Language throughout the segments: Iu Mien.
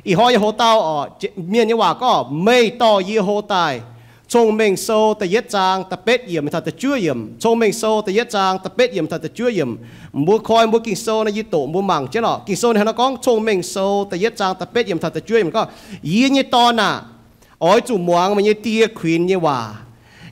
Ih hnoi yie hoz dauh oc, mienh nyei waac gorngv, Meih dorh yie hlo daaih. Cong-Mengh Sou da'yietv zaang da'betv yiemc taux da'juov yiemc. Cong-Mengh Sou da'yietv zaang da'betv yiemc taux da'juov yiemc. Mbuo koi mbuo Ging-Sou nor, yie doqc mbuo mangc jienv oc. Ging-Sou ninh hnangv naaiv gorngv, Cong-Mengh Sou da'yietv zaang da'betv yiemc taux da'juov yiemc gorngv, Yie nyei dorn aah! Oix zuqc muangx meih nyei die kuinx nyei waac,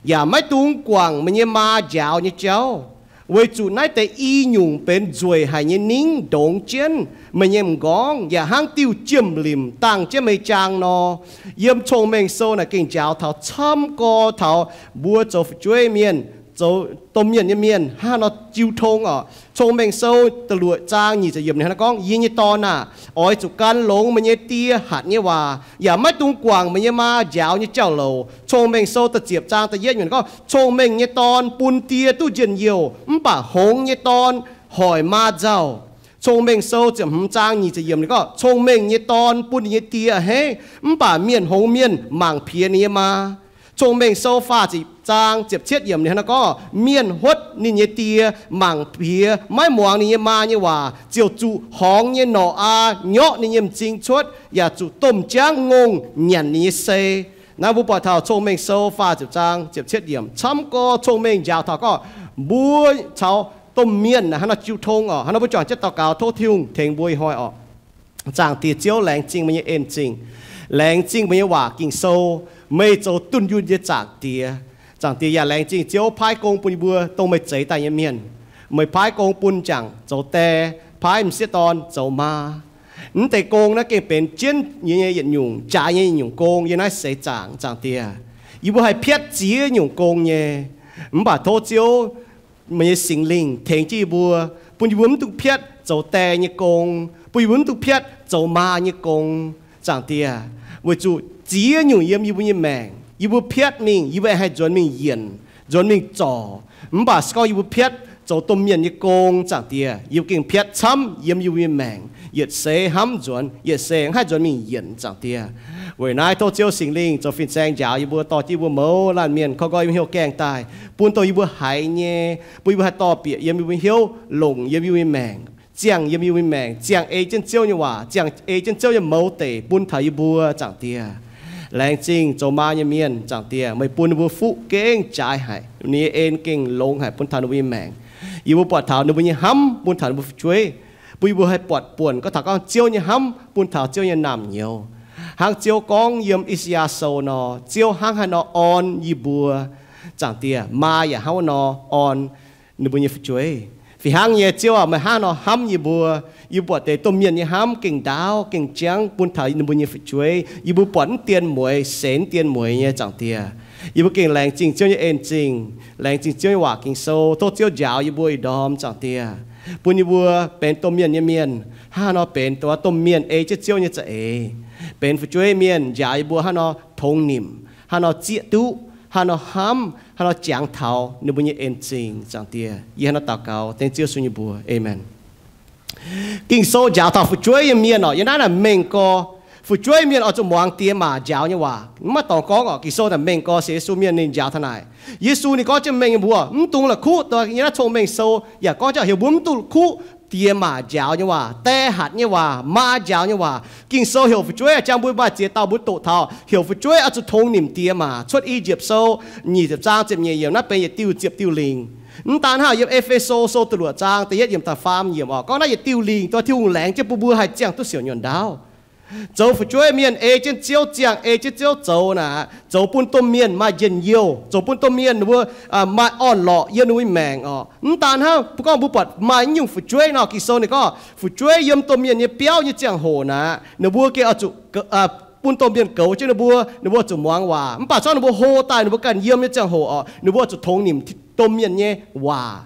yaac maiv dungx guangc meih nyei maa njaaux nyei jauv. Weic zuqc naaiv deix i nyungc benx nzueic haic nyei ningv ndongx jienv meih nyei m'nqorngv, yaac hnangv diuh jiem-limc dangh jienv meih jaang nor. Yiem Cong-Mengh Sou naaic gengh njaaux taux camv gorx taux mbuo zoux fu'jueiv mienh, zoux domh mienh nyei mienh hnangv haaix nor jiu tong oc. Cong-Mengh Sou da'luoqc zaang nyic ziepc yiemc ninh hnangv naaiv gorngv, Yie nyei dorn aah! Oix zuqc gan longx meih nyei die hatc nyei waac, yaac maiv dungx guangc meih nyei maa njaaux nyei jauv-louc. Cong-Mengh Sou da'ziepc zaang da'yietv yiemc gorngv, Cong-mengh nyei dorn bun die duqv njien-youh, mv baac hngongx nyei dorn hoic maa nzauh. Cong-Mengh Sou ziepc hmz zaang nyic ziepc yiemc ninh gorngv, Cong-mengh nyei dorn bun ninh nyei die a'hneiv, mv baac mienh hngongx mienh mangc piex ninh nyei maa. Cong-Mengh Sou faah ziepc zaang ziepc cietv yiemc ninh hnangv naaiv gorngv, Mienh huotv ninh nyei die mangc piex, maiv muangx ninh nyei maa nyei waac, ziouc zuqc horngz nyei norqc aa nyorqv ninh nyei m'zing cuotv, yaac zuqc domh jaangv ngongh nyanc ninh nyei sei. Naaiv mbuo buatc taux Cong-Mengh Sou faah ziepc zaang ziepc cietv yiemc camv gorx cong-mengh njaaux taux gorngv mbuo caux domh mienh naaic hnangv nor jiu tong oc. Hnangv nor mbuo juangc jienv daux gaux tov Tin-Hungh tengx mbuo ih hnoi oc. Zaangc Diex Ziouv, laengz zingh meih nyei en-zingh, laengz zingh meih nyei waac Ging-Sou. Meih zoux dunh yunh nyei Zaangc Diex. Zaangc Diex, yaac laengz zingh Ziouv paaiv gong bun yie mbuo dongh meih zeix daaih nyei mienh. Meih paaiv gong bun m'jangc zoux die, paaiv m'sieqv dorn zoux maa. Mv deix gong naaiv gengh benx jienv yie nyei yietc nyungc, jaaix nyei yietc nyungc gong yiem naaiv seix zaangc. Zaangc Diex, yie mbuo haih piatv ziex nyungc gong nyei. Mv baac tov Ziouv, meih nyei Singx Lingh tengx jienv yie mbuo, bun yie mbuo mv dungx piatv zoux die nyei gong, bun yie mbuo mv dungx piatv zoux maa nyei gong. Zaangc Diex, weic zuqc ziex nyungc yiem yie mbuo nyei maengc yie mbuo piatv mingh, yie mbuo aengx haih nzuonx mingh yienc, nzuonx mingh zorc. Mv baac se gorngv yie mbuo piatv zoux domh mienh nyei gong, Zaangc Diex, yie mbuo gengh piatv camv yiem yie mbuo nyei maengc, yietc seix hnamv nzuonx, yietc seix mv haih nzuonx mingh yienc, Zaangc Diex. Weic naaiv tov Ziouv Singx Lingh zoux fin-saeng njaaux yie mbuo, dorh jienv yie mbuo mouz laanh mienh koi nqoi yiem hnyouv gaengh daaih, bun dongh yie mbuo haiz nyei, bun yie mbuo haih dorh bieqc yiem yie mbuo hnyouv, longc yiem yie mbuo nyei maengc, ziangh yiem yie mbuo nyei maengc, ziangh ei jienv Ziouv nyei waac, ziangh ei jienv Ziouv nyei mouz deic bun taux yie mbuo, Zaangc Diex. Laengz zingh zoux maa nyei mienh, Zaangc Diex, meih bun ninh mbuo fuqv gengh jaaix haic, ninh nyei en gengh longx haic bun taux ninh mbuo nyei maengc. Yie mbuo buatc taux ninh mbuo nyei hnamv bun taux ninh mbuo fu'jueiv, bun yie mbuo haih buatc buonc gorngv taux gorngv Ziouv nyei hnamv bun taux Ziouv nyei naamh nyouz. Hnangv Ziouv gorngv yiem I^saa^yaa Sou nor, Ziouv hnangv haaix nor orn yie mbuo, Zaangc Diex, maa yaac hnangv wuov nor orn ninh mbuo nyei fu'jueiv. Fih hnangv nyei, Ziouv aac, meih hnangv nor hnamv yie mbuo. Yie mbuo buatc deix domh mienh nyei hnamv gengh ndaauv gengh jangv bun taux ninh mbuo nyei fu'jueiv. Yie mbuo buatc mv dien mueiz, senx mv dien mueiz nyei, Zaangc Diex. Yie mbuo gengh laengz zingh Ziouv nyei en-zingh, laengz zingh Ziouv nyei waac Ging-Sou. Tov Ziouv njaaux yie mbuo ih ndorm, Zaangc Diex, bun yie mbuo benx domh mienh nyei mienh hnangv haaix nor benx dongh wuov domh mienh ei jienv Ziouv nyei za'eix. Benx fu'jueiv mienh njaaux yie mbuo hnangv haaix nor tongx nimc, hnangv haaix nor zieqv duqv, hnangv haaix nor hnamv, hnangv haaix nor jangx taux ninh mbuo nyei en-zingh, Zaangc Diex. Yie hnangv haaix nor daux gaux dengv Ziouv Yesu nyei mbuox. Aamen. Ging-Sou njaaux taux fu'jueiv nyei mienh oc, yiem naaiv naaic mengh gorx, fu'jueiv mienh oix zuqc muangx diex maac njaaux nyei waac. Mv maaih dorngx gorngv oc, Ging-Sou naaic mengh gorx sienx Yesu mienh ninh njaaux taux naaic. Yesu ninh gorngv jienv mengh nyei mbuox, mv dungx la'kuqv. Dongh yiem naaiv cong-mengh sou yaac gorngv jienv heuc mbuo mv dungx la'kuqv diex maac njaaux nyei waac, die hatc nyei waac, maa njaaux nyei waac. Ging-Sou heuc fu'jueiv, jang mbuo maaih ziex dauh mbuo doqc taux heuc fu'jueiv oix zuqc tongx nimc diex maac. Cuotv I^yipv Sou nyic ziepc zaang ziepc nyeic yiemc, naaiv benx yietc diuh ziepc diuh lingc. Mv daan hnangv, yiem E^fe^so Sou da'luoqc zaang da'yietv yiemc taux faam yiemc oc, gorngv naaiv yietc diuh lingc dongh Tin-Hungh laengz jienv bun mbuo haih ziangh duqv siouc nyuonh ndaauv. Zoux fu'jueiv mienh ei jienv Ziouv ziangh, ei jienv Ziouv zoux naaic, zoux bun domh mienh maaih njien-youh, zoux bun domh mienh ninh mbuo maaih orn-lorqc yiem ninh mbuo nyei maengc oc. Mv daan hnangv, mbuo gorngv mbuo buatc maaih nyungc fu'jueiv nor, Ging-Sou ninh gorngv fu'jueiv yiem domh mienh nyei biauv nyei ziangh hoc naaic, ninh mbuo gengh oix zuqc bun domh mienh goux jienv ninh mbuo, ninh mbuo zuqc muangx waac. Mv baac corc ninh mbuo hlo daaih ninh mbuo ganh yiem nyei ziangh hoc oc, ninh mbuo zuqc tongx nimc domh mienh nyei waac.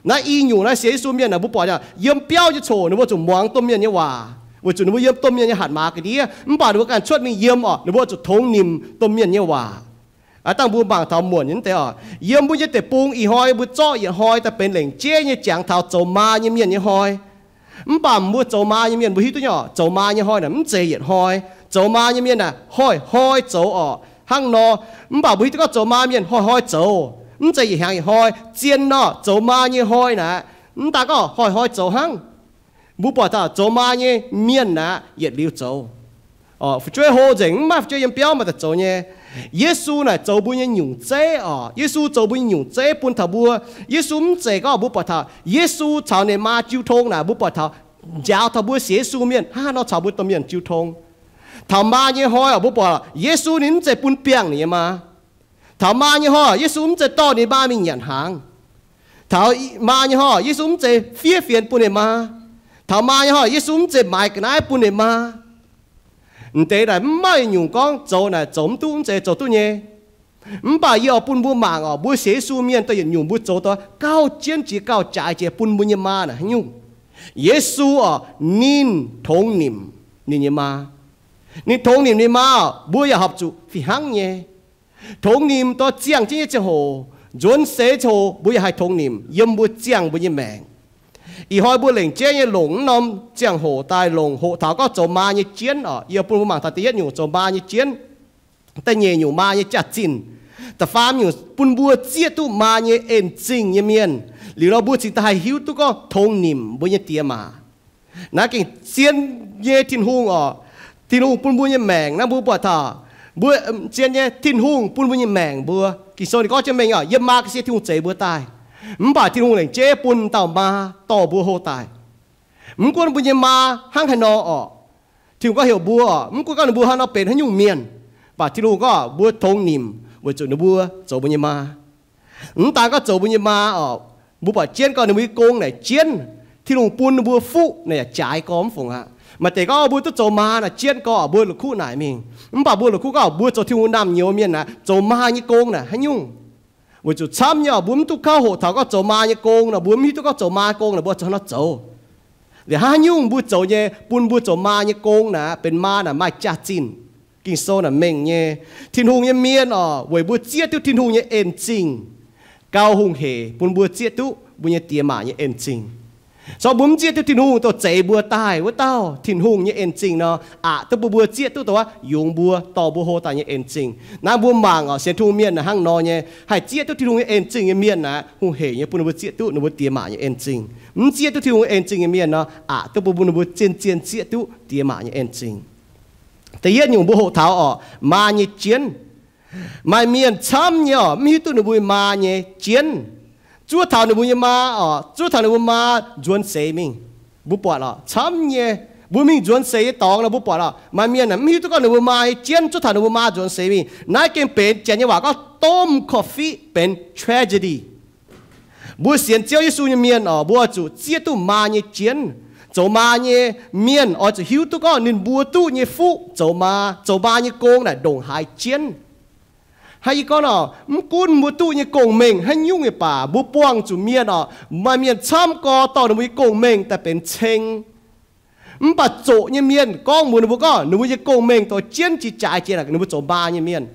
Naaiv i nyungc naaiv sienx Yesu mienh naaic, mbuo buatc yiem biauv nyei coc ninh mbuo zuqc muangx domh mienh nyei waac, weic zuqc ninh mbuo yiem domh mienh nyei hatc maaz ga'ndiev. Mv baac ninh mbuo ganh cuotv mingh yiem oc, ninh mbuo zuqc tongx nimc domh mienh nyei waac. Aav dangh mbuo mangc taux muonc nyei deix oc, yiem mbuo nyei deic-bung ih hnoi mbuo zorqv yietc hnoi daaih benx lengc jeiv nyei jangx taux zoux maa nyei mienh nyei hnoi. Mv baac mbuo zoux maa nyei mienh mbuo hiuv duqv nyei oc, zoux maa nyei hnoi naaic mv zeiz yietc hnoi. Zoux maa nyei mienh naaic hnoi-hnoi zoux oc, hnangv nor. Mv baac mbuo hiuv duqv gorngv zoux maa mienh hnoi-hnoi zoux, mv zeiz yietc hnyangx yietc hnoi. Zien nor, zoux maa nyei hnoi naaic mv daan gorngv hnoi-hnoi zoux hnangv. Mbuo buatc taux zoux maa nyei mienh naaic yietc liuz zoux. Fu'jueiv hlo nzengc, mv maaih fu'jueiv yiem biauv maaih daaih zoux nyei. Yesu naaic zoux mbuo nyei nyungc zeiv oc. Yesu zoux mbuo nyei nyungc zeiv bun taux mbuo. Yesu mv zeiz gorngv mbuo buatc taux Yesu caux ninh maa jiu tong naaic, mbuo buatc taux njaaux taux mbuo sienx Yesu mienh hnangv haaix nor caux mbuo domh mienh jiu tong. Taux maa nyei hnoi oc, mbuo buatc Yesu ninh mv zeiz bun biangh ninh nyei maa. Taux maa nyei hnoi, Yesu mv zeiz dorh ninh maa mingh nyanc hnaangx. Taux maa nyei hnoi, Yesu mv zeiz fiev fienx bun ninh maa. Taux maa nyei hnoi, Yesu mv zeiz maaiz ga'naaiv bun ninh maa. M'deix naaic mv maaih yietc nyungc gorngv zoux naaic zoux mv duqv, mv zeiz zoux duqv nyei. Mv baac yie oix bun mbuo mangc oc, mbuo sienx Yesu mienh daaih yietc nyungc mbuo zoux daaih gauh jienv jiex gauh jaaix jiex bun mbuo nyei maa naaic haaix nyungc. Yesu oc, ninh tongx nimc ninh nyei maa. Ninh tongx nimc ninh maa oc, mbuo yaac horpc zuqc fih hnangv nyei. Tongx nimc dongh ziangh jienv nyei ziangh hoc, nzuonx seix ziangh hoc mbuo yaac haih tongx nimc yiem mbuo ziangh mbuo nyei maengc. Ih hnoi mbuo lengc jeiv nyei longc mv norm ziangh hoc daaih longc hoqc taux gorngv zoux maa nyei jienv oc. Yie bun mbuo mangc taux da'yietv nyungc zoux maa nyei jienv, da'nyeic nyungc maa nyei jaax-zinh, da'faam nyungc bun mbuo zieqv duqv maa nyei en-zingh nyei mienh. Liuz nor mbuo cingx daaih haih hiuv duqv gorngv tongx nimc mbuo nyei diex maac. Naaiv gengh zien nyei Tin-Hungh oc. Tin-Hungh bun mbuo nyei maengc naaiv mbuo buatc taux mbuo zien nyei Tin-Hungh bun mbuo nyei maengc mbuo. Ging-Sou ninh gorngv jienv mengh oc, yiem maa ga'sie Tin-Hungh zeix mbuo daaih. Mv baac Tin-Hungh lengc jeiv bun dauh maa dorh mbuo hlo daaih. Mv gunv mbuo nyei maa hnangv haaix nor oc, Tin-Hungh gorngv heuc mbuo oc, mv gunv gorngv ninh mbuo hnangv nor benx haaix nyungc mienh, mv baac Tin-Hungh gorngv mbuo tongx nimc weic zuqc ninh mbuo zoux mbuo nyei maa. Mv daan gorngv zoux mbuo nyei maa oc, mbuo buatc jienv gorngv ninh mbuo nyei gong naaic jienv, Tin-Hungh bun ninh mbuo fuqv naaic yaac jaaix gorx mv fungc aqv. Maaih deix gorngv mbuo duqv zoux maa naaic jienv gorx mbuo la'kuqv naaic mingh. Mv baac mbuo la'kuqv gorngv mbuo zoux Tin-Hungh naamh nyouz mienh naaic, zoux maa nyei gong naaic haaix nyungc. Weic zuqc camv nyei oc, mbuo mv duqv kauv hoqc taux gorngv zoux maa nyei gong nor, mbuo mv hiuv duqv gorngv zoux maa gong naaic mbuo zoux haaix nor zoux. Liuz hnangv haaix nyungc mbuo zoux nyei bun mbuo zoux maa nyei gong naaic benx maa naaic maaih jaax-zinh. Ging-Sou naaic mengh nyei, Tin-Hungh nyei mienh oc, weic mbuo zieqv duqv Tin-Hungh nyei en-zingh gauh hungh hec bun mbuo zieqv duqv mbuo nyei diex maac nyei en-zingh. Corc mbuo mv zieqv duqv Tin-Hungh dongh zeix mbuo daaih wuov dauh Tin-Hungh nyei en-zingh nor, aqc duqv bun mbuo zieqv duqv dongh wuov yungz mbuo dorh mbuo hlo daaih nyei en-zingh. Naaiv mbuo mangc oc, sienx Tin-Hungh mienh naaic hnangv nor nyei, haih zieqv duqv Tin-Hungh nyei en-zingh nyei mienh naaic hungh hec nyei bun ninh mbuo zieqv duqv ninh mbuo diex maac nyei en-zingh. Mv zieqv duqv Tin-Hungh nyei en-zingh nyei mienh nor, aqc duqv bun mbuo, ninh mbuo zien-zien zieqv duqv diex maac nyei en-zingh. Da'yietv nyungc mbuo hoqc taux oc, maa nyei jienv. Maaih mienh camv nyei oc, mv hiuv duqv ninh mbuo maa nyei jienv. Zuov taux ninh mbuo nyei maa oc, zuov taux ninh mbuo maa nzuonx seix mingh. Mbuo buatc oc, camv nyei, mbuo mingh nzuonx seix nyei dorngx nor mbuo buatc oc, maaih mienh mv hiuv duqv gorngv ninh mbuo maa nyei jienv, zuov taux ninh mbuo maa nzuonx seix mingh. Naaiv gengh benx Janx nyei waac gorngv domh korv-fiqv, benx tragedy. Mbuo sienx Ziouv Yesu nyei mienh oc, mbuo oix zuqc zieqv duqv maa nyei jienv. Zoux maa nyei mienh oix zuqc hiuv duqv gorngv ninh mbuo duqv nyei fuqv zoux maa, zoux maa nyei gong naaic ndongc haaix jienv. Hnangv yie gorngv oc, mv gunv mbuo duqv nyei gong-mengh haaix nyungc nyei baac, mbuo buangh zuqc mienh oc, maaih mienh camv gorx dorh ninh mbuo nyei gong-mengh daaih benx ceng. Mv baac zoqc nyei mienh gorngv mbuox ninh mbuo gorngv ninh mbuo nyei gong-mengh dongh jienv jiex jaaix jiex naaic ninh mbuo zoux maa nyei mienh.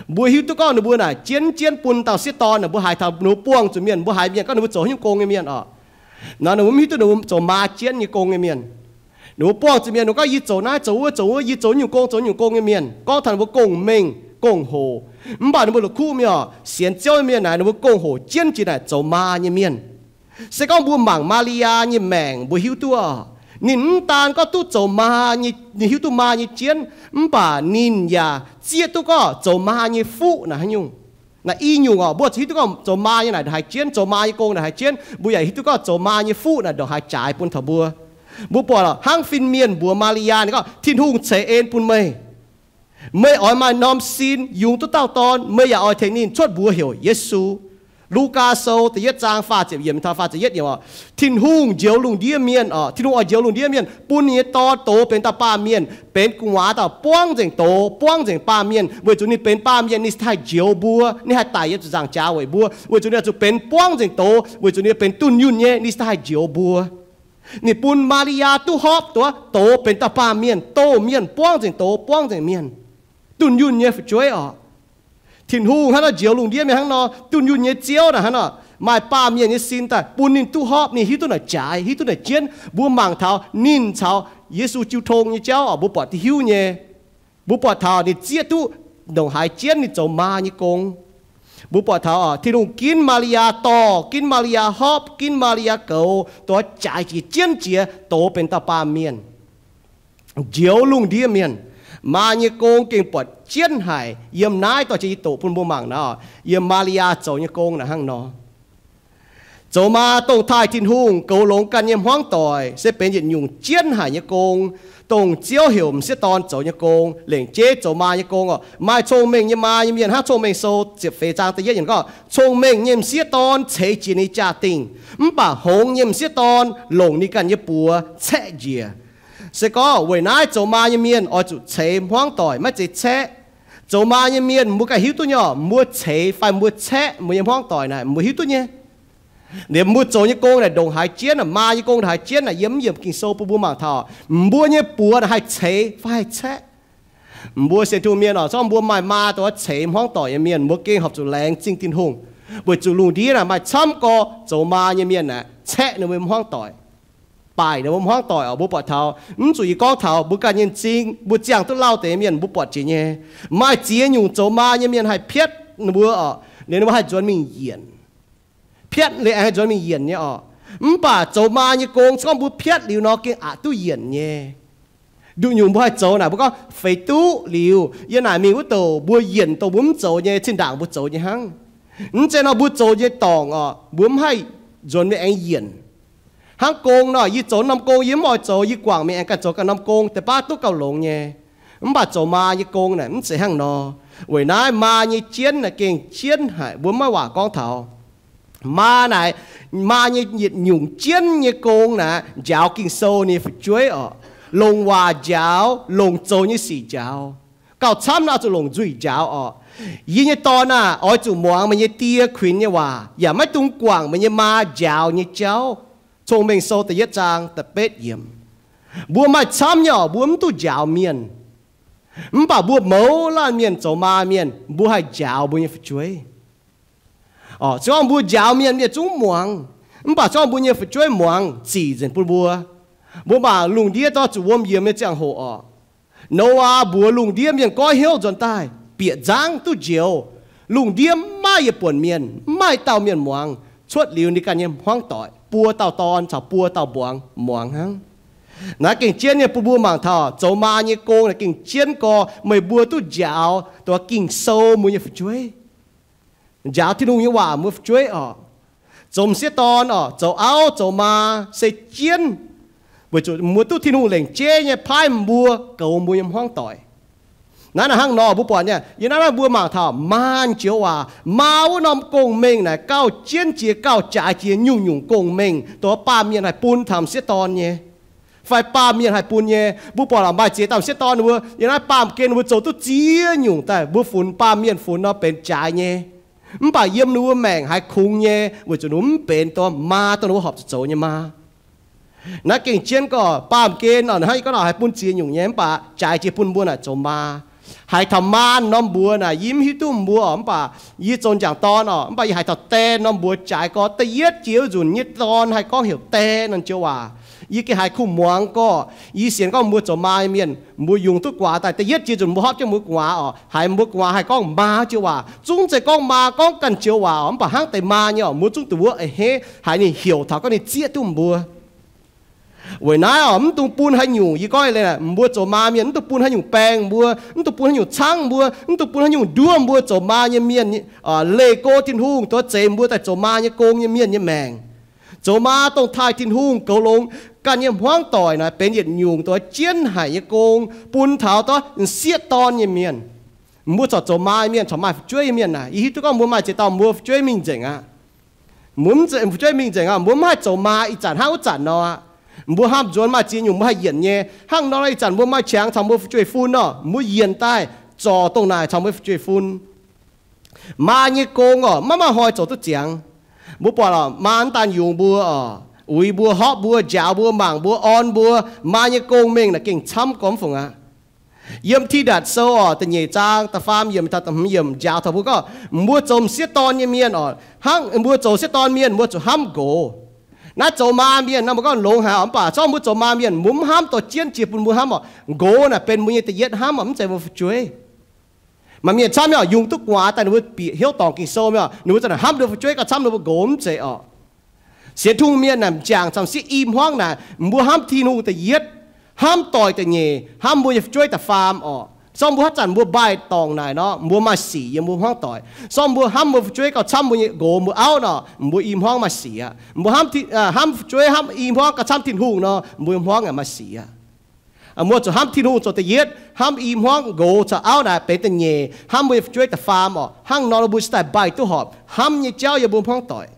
Mbuo hiuv duqv gorngv ninh mbuo naaic jienv jienv bun dauh sieqv dorn naaic, mbuo haiz taux ninh mbuo buangh zuqc mienh, mbuo haiz mienh gorngv ninh mbuo zoux haaix nyungc gong nyei mienh oc. Nor ninh mbuo mv hiuv duqv ninh mbuo zoux maa jienv nyei gong nyei mienh. Ninh mbuo buangh zuqc mienh, ninh mbuo gorngv, yie zoux naaiv zoux wuov zoux wuov, yie zoux nyungc gong zoux nyungc gong nyei mienh, gorngv taux ninh mbuo gong-mengh gong-hoc. Mv baac ninh mbuo la'kuqv mienh oc, sienx Ziouv nyei mienh naaic, ninh mbuo gong-hoc jienv jiex naaic zoux maa nyei mienh. Se gorngv mbuo mangc Maa^li^yaa nyei maengc, mbuo hiuv duqv, ninh mv daan gorngv duqv zoux maa nyei, ninh hiuv duqv maa nyei jienv, mv baac ninh yaac zieqv duqv gorngv zoux maa nyei fuqv naaic haaix nyungc. Naaic i nyungc oc, mbuo zuqc hiuv duqv gorngv zoux maa nyei naaic ndongc haaix jienv, zoux maa nyei gong ndongc haaix jienv, mbuo yaac hiuv duqv gorngv zoux maa nyei fuqv naaic ndongc haaix jaaix bun taux mbuo. Mbuo buatc hnangv fin-mienh mbuox Maa^li^yaa, ninh gorngv, Tin-Hungh ceix en bun meih. Meih oix maaih norm sin yungz duqv dauh dorn, meih yaac oix tengx ninh cuotv mbuox heuc Yesu. Lugaa Sou da'yietv zaang faah ziepc yiemc taux faah ziepc yietv yiemc oc. Tin-Hungh njoux lungh ndiev mienh oc, Tin-Hungh oix njoux lungh ndiev mienh, bun ninh nyei Dorn doz benx dauh baamh mienh, benx gu'nguaaz dauh buangv nzengc doz, buangv nzengc baamh mienh, weic zuqc ninh benx baamh mienh ninh haih njoux mbuo, ninh haih daic yiem ziepc nzaangc jaax weic mbuo, weic zuqc ninh oix zuqc benx buangv nzengc doz, weic zuqc ninh benx dunh yunh nyei, ninh haih njoux mbuo. Ninh bun Maa^li^yaa duqv hopv doz, doz benx dauh baamh mienh, doz mienh buangv nzengc doz, buangv nzengc mienh, dunh yunh nyei fu'jueiv oc. Tin-Hungh hnangv nor njoux lungh ndiev mienh hnangv nor, dunh yunh nyei Ziouv naaic hnangv nor, maaih baamh mienh nyei sin daaih bun ninh duqv hopv, ninh hiuv duqv naaic jaaix, hiuv duqv naaic jienv. Mbuo mangc taux ninh caux Yesu jiu tong nyei jauv oc, mbuo buatc diuh hiuv nyei. Mbuo buatc taux ninh zieqv duqv ndongc haaix jienv ninh zoux maa nyei gong. Mbuo buatc taux oc, Tin-Hungh ginv Maa^li^yaa dorh, ginv Maa^li^yaa hopv, ginv Maa^li^yaa goux, doz jaaix jiex jienv jiex doz benx dauh baamh mienh, njoux lungh ndiev mienh. Maa nyei gong gengh buatc jienv haic. Yiem naaiv dorh jienv yie doqc bun mbuo mangc naaiv, yiem Maa^li^yaa zoux nyei gong naaic hnangv nor. Zoux maa dongh taaih Tin-Hungh, goux longx ganh nyei hmuangv doic, se benx yietc nyungc jienv haic nyei gong, dongh Ziouv heuc m'sieqv dorn zoux nyei gong, lengc jeiv zoux maa nyei gong oc. Maaih cong-mengh nyei maa nyei mienh hnangv Cong-Mengh Sou ziepc feix zaang da'yietv yiemc gorngv, cong-mengh nyei m'sieqv dorn ceix jiez ninh jaa-dingh, mv baac hngongx nyei m'sieqv dorn longc ninh ganh nyei buoz caeqv njiec. Se gorngv weic naaiv zoux maa nyei mienh oix zuqc ceix hmuangv doic, maiv zeiz caeqv. Zoux maa nyei mienh mbuo ganh hiuv duqv nyei oc, mbuo ceix fai mbuo caeqv mbuo nyei hmuangv doic naaic mbuo hiuv duqv nyei. Liemh mbuo zoux nyei gong naaic ndongc haaix jienv, maa nyei gong ndongc haaix jienv naaic, yiem mv yiemc Ging-Sou bun mbuo mangc taux mbuo nyei buoz naaic haih ceix fai haih caeqv. Mbuo sienx Tin-Hungh mienh oc, se gorngv mbuo maaih maa dongh ceix hmuangv doic nyei mienh, mbuo gengh horpc zuqc laengz zingh Tin-Hungh, weic zuqc lungh ndiev naaic maaih camv gorx zoux maa nyei mienh aeqv, caeqv ninh mbuo hmuangv doic, baaic ninh mbuo hmuangv doic oc. Mbuo buatc taux, mv zuqc yie gorngv taux mbuo ganh nyei m'zing, mbuo ziangh duqv lauh deix mienh mbuo buatc jiex nyei. Maaih ziex nyungc zoux maa nyei mienh haih piatv ninh mbuo oc, ninh mbuo haih nzuonx mingh yienc. Piatv liuz aengx haih nzuonx mingh yienc nyei oc. Mv baac zoux maa nyei gong se gorngv mbuo piatv liuz nor gengh aqc duqv yienc nyei. Nduqc nyungc mbuo haih zoux naaic, mbuo gorngv feix duqv liuz, yiem naaic mingh wuov douc mbuo yienc dongh mbuo mv zoux nyei, zinh ndaangc mbuo zoux nyei hnangv. Mv zeiz nor mbuo zoux nyei dorngc oc, mbuo mv haih nzuonx mingh aengx yienc. Hnangv gong nor, yie zoux norm gong yie mv oix zoux, yie guangc mingh aengx ganh zoux ganh norm gong deix baav duqv gauh longx nyei. Mv baac zoux maa nyei gong naaic mv zeiz hnangv nor. Weic naaiv maa nyei jienv naaic gengh jienv haic, mbuo maiv waac gorngv taux. Maa naaic, maa nyei yietc nyungc jienv nyei gong naaic njaaux Ging-Sou nyei fu'jueiv oc. Longc waac njaaux, longc zoux nyei sic njaaux. Gauh camv nor zuqc longc nzuih njaaux oc. Yie nyei dorn aah! Oix zuqc muangx meih nyei die kuinx nyei waac, yaac maiv dungx guangc meih nyei maa njaaux nyei jauv. Cong-Mengh Sou da'yietv zaang da'betv yiemc. Mbuo maaih camv nyei oc, mbuo mv duqv njaaux mienh. Mv baac mbuo mouz laanh mienh zoux maa mienh, mbuo haih njaaux mbuo nyei fu'jueiv. Se gorngv mbuo njaaux mienh, mienh zungv muangx. Mv baac se gorngv mbuo nyei fu'jueiv muangx, zic nzengc bun mbuo. Mbuo mangc lungh ndiev dorh zuqc wuom yiemx nyei ziangh hoc oc. Noyaa mbuox lungh ndiev mienh goiv hnyouv nzuonx daaih, bieqc nzangv duqv njoux. Lungh ndiev maiv yietc buonc mienh, maiv dauh mienh muangx, cuotv liuz ninh ganh nyei hmuangv doic, buo dauh dorn caux buo dauh mbuangz muangx hnangv. Naaiv gengh jienv nyei bun mbuo mangc taux zoux maa nyei gong naaic gengh jienv gorx meih mbuo duqv njaaux dongh Ging-Sou mbuo nyei fu'jueiv. Njaaux Tin-Hungh nyei waac mbuo fu'jueiv oc. Zoux m'sieqv dorn oc, zoux auv zoux maa se jienv, weic zuqc mbuo duqv Tin-Hungh lengc jeiv nyei paaiv mbuo goux mbuo nyei hmuangv doic. Naaiv naaic hnangv nor mbuo buatc nyei, yie naaiv naaiv mbuo mangc taux maa joux waac, maa wuov norm gong-mengh naaic gauh jienv jiex gauh jaaix jiex nyungc-nyungc gong-mengh dongh baamh mienh haih bun taux m'sieqv dorn nyei, fai baamh mienh haih bun nyei. Mbuo buatc maaih ziex dauh m'sieqv dorn mbuo, yie naaiv baamh gen mbuo zoux duqv ziex nyungc daaih, mbuo funx baamh mienh funx nor benx jaaix nyei. Mv baac yiem ninh mbuo maengc haiz kungx nyei, weic zuqc ninh mbuo mv benx dongh maa dongh ninh mbuo horpc zuqc zoux nyei maa. Naaiv gengh jienv gorx baamh gen oc, hnangv yie gorngv naaic haih bun ziex nyungc nyei, mv baac jaaix jiex bun mbuo naaic zoux maa. Haiz taux maa norm mbuox naaic yie mv hiuv duqv mbuo oc, mv baac yie zoux m'jangc dorn oc, mv baac yie haiz taux die norm mbuox jaaix gorx. Da'yietv jiex wuov nzunc nyei dorn haih gorngv heuc die norm joux waac, yie gengh haiz kuh muangx gorx. Yie sienx gorngv mbuo zoux maa nyei mienh mbuo yungz duqv gu'nguaaz daaih, da'yietv jiex nzunc mbuo hopv jienv mbuo gu'nguaaz oc, haiz mbuo gu'nguaaz haih gorngv maa joux waac, zungv zeiz gorngv maa gorngv ganh joux waac oc, mv baac hnangv deix maa nyei oc, mbuo zungv duqv wuov a'hneiv haiz ninh heuc taux gorngv ninh zieqv duqv mbuo. Weic naaiv oc, mv dungx bun haaix nyungc, yie gorngv leiz mbuo zoux maa mienh mv dungx bun haaix nyungc baeng mbuo, mv dungx bun haaix nyungc caangv mbuo, mv dungx bun haaix nyungc nduov mbuo zoux maa nyei mienh leih go Tin-Hungh dongh zeix mbuo daaih zoux maa nyei gong nyei mienh nyei maengc. Zoux maa dongh taaih Tin-Hungh goux longx ganh nyei hmuangv doic naaic benx yietc nyungc dongh jienv haic nyei gong bun taux dorh m'sieqv dorn nyei mienh. Mbuo corc zoux maa mienh, corc maaih fu'jueiv mienh naaic, yie hiuv duqv gorngv mbuo maaih ziex dauh mbuo fu'jueiv mingh nzengc aqv. Mbuo mv zeiz fu'jueiv mingh nzengc aqv, mbuo mv haih zoux maa ih zanc hnangv wuov zanc nor aqv. Mbuo hnamv nzuonx maaih ziex nyungc mbuo haih yienc nyei. Hnangv nor ih zanc mbuo maaih qangx caux mbuo fu'jueiv-fun nor, mbuo yienc daaih zorc dongh naaic caux mbuo fu'jueiv-fun. Maa nyei gong oc, maiv maaih hnoi zoux duqv ziangx. Mbuo buatc oc, maa mv daan yungz mbuo oc, uix mbuo, hopv mbuo, njaaux mbuo, mangc mbuo, orn mbuo. Maa nyei gong mengh naaic gengh camv gormx fungc aqv. Yiem Tidatc Sou oc, da'nyeic zaang da'faam yiemc taux da'hmz yiemc njaaux taux mbuo gorngv, mbuo zoux m'sieqv dorn nyei mienh oc, hnangv mbuo zoux m'sieqv dorn mienh mbuo zuqc hnamv nqox. Naaiv zoux maa mienh nor mbuo gorngv longx haic oc, mv baac zorqv mbuo zoux maa mienh mbuo mv hnamv dorh jienv jiex bun mbuo hnamv oc. Nqox naaic benx mbuo nyei da'yietv hnamv oc, mv zeiz mbuo fu'jueiv. Maaih mienh camv nyei oc, yungz duqv gu'nguaaz daaih ninh mbuo bieqc hnyouv dorngc Ging-Sou mienh oc, ninh mbuo za'naaic hnamv ninh mbuo fu'jueiv gauh camv ninh mbuo nqox, mv zeiz oc. Sienx Tin-Hungh mienh naaic m'jangc camv sieqv i hmuangv naaic mbuo hnamv Tin-Hungh da'yietv. Hnamv doic da'nyeic, hnamv mbuo nyei fu'jueiv da'faam orqc. Sorng mbuo haaix zanc mbuo mbaih dorngc naaic nor, mbuo maaih sic yiem mbuo hmuangv doic. Sorng mbuo hnamv mbuo fu'jueiv gauh camv mbuo nyei nqox mbuo auv nor, mbuo i hmuangv maaih sic aqv. Mbuo hnamv, hnamv fu'jueiv hnamv i hmuangv gauh camv Tin-Hungh nor, mbuo hmuangv yaac maaih sic aqv. Mbuo zuqc hnamv Tin-Hungh zoux da'yietv, hnamv i hmuangv, nqox caux auv naaic benx da'nyeic, hnamv mbuo nyei fu'jueiv da'faam orqc. Hnangv nor mbuo cingx daaih mbaih duqv horpc hnamv nyei jauv yiem mbuo hmuangv doic.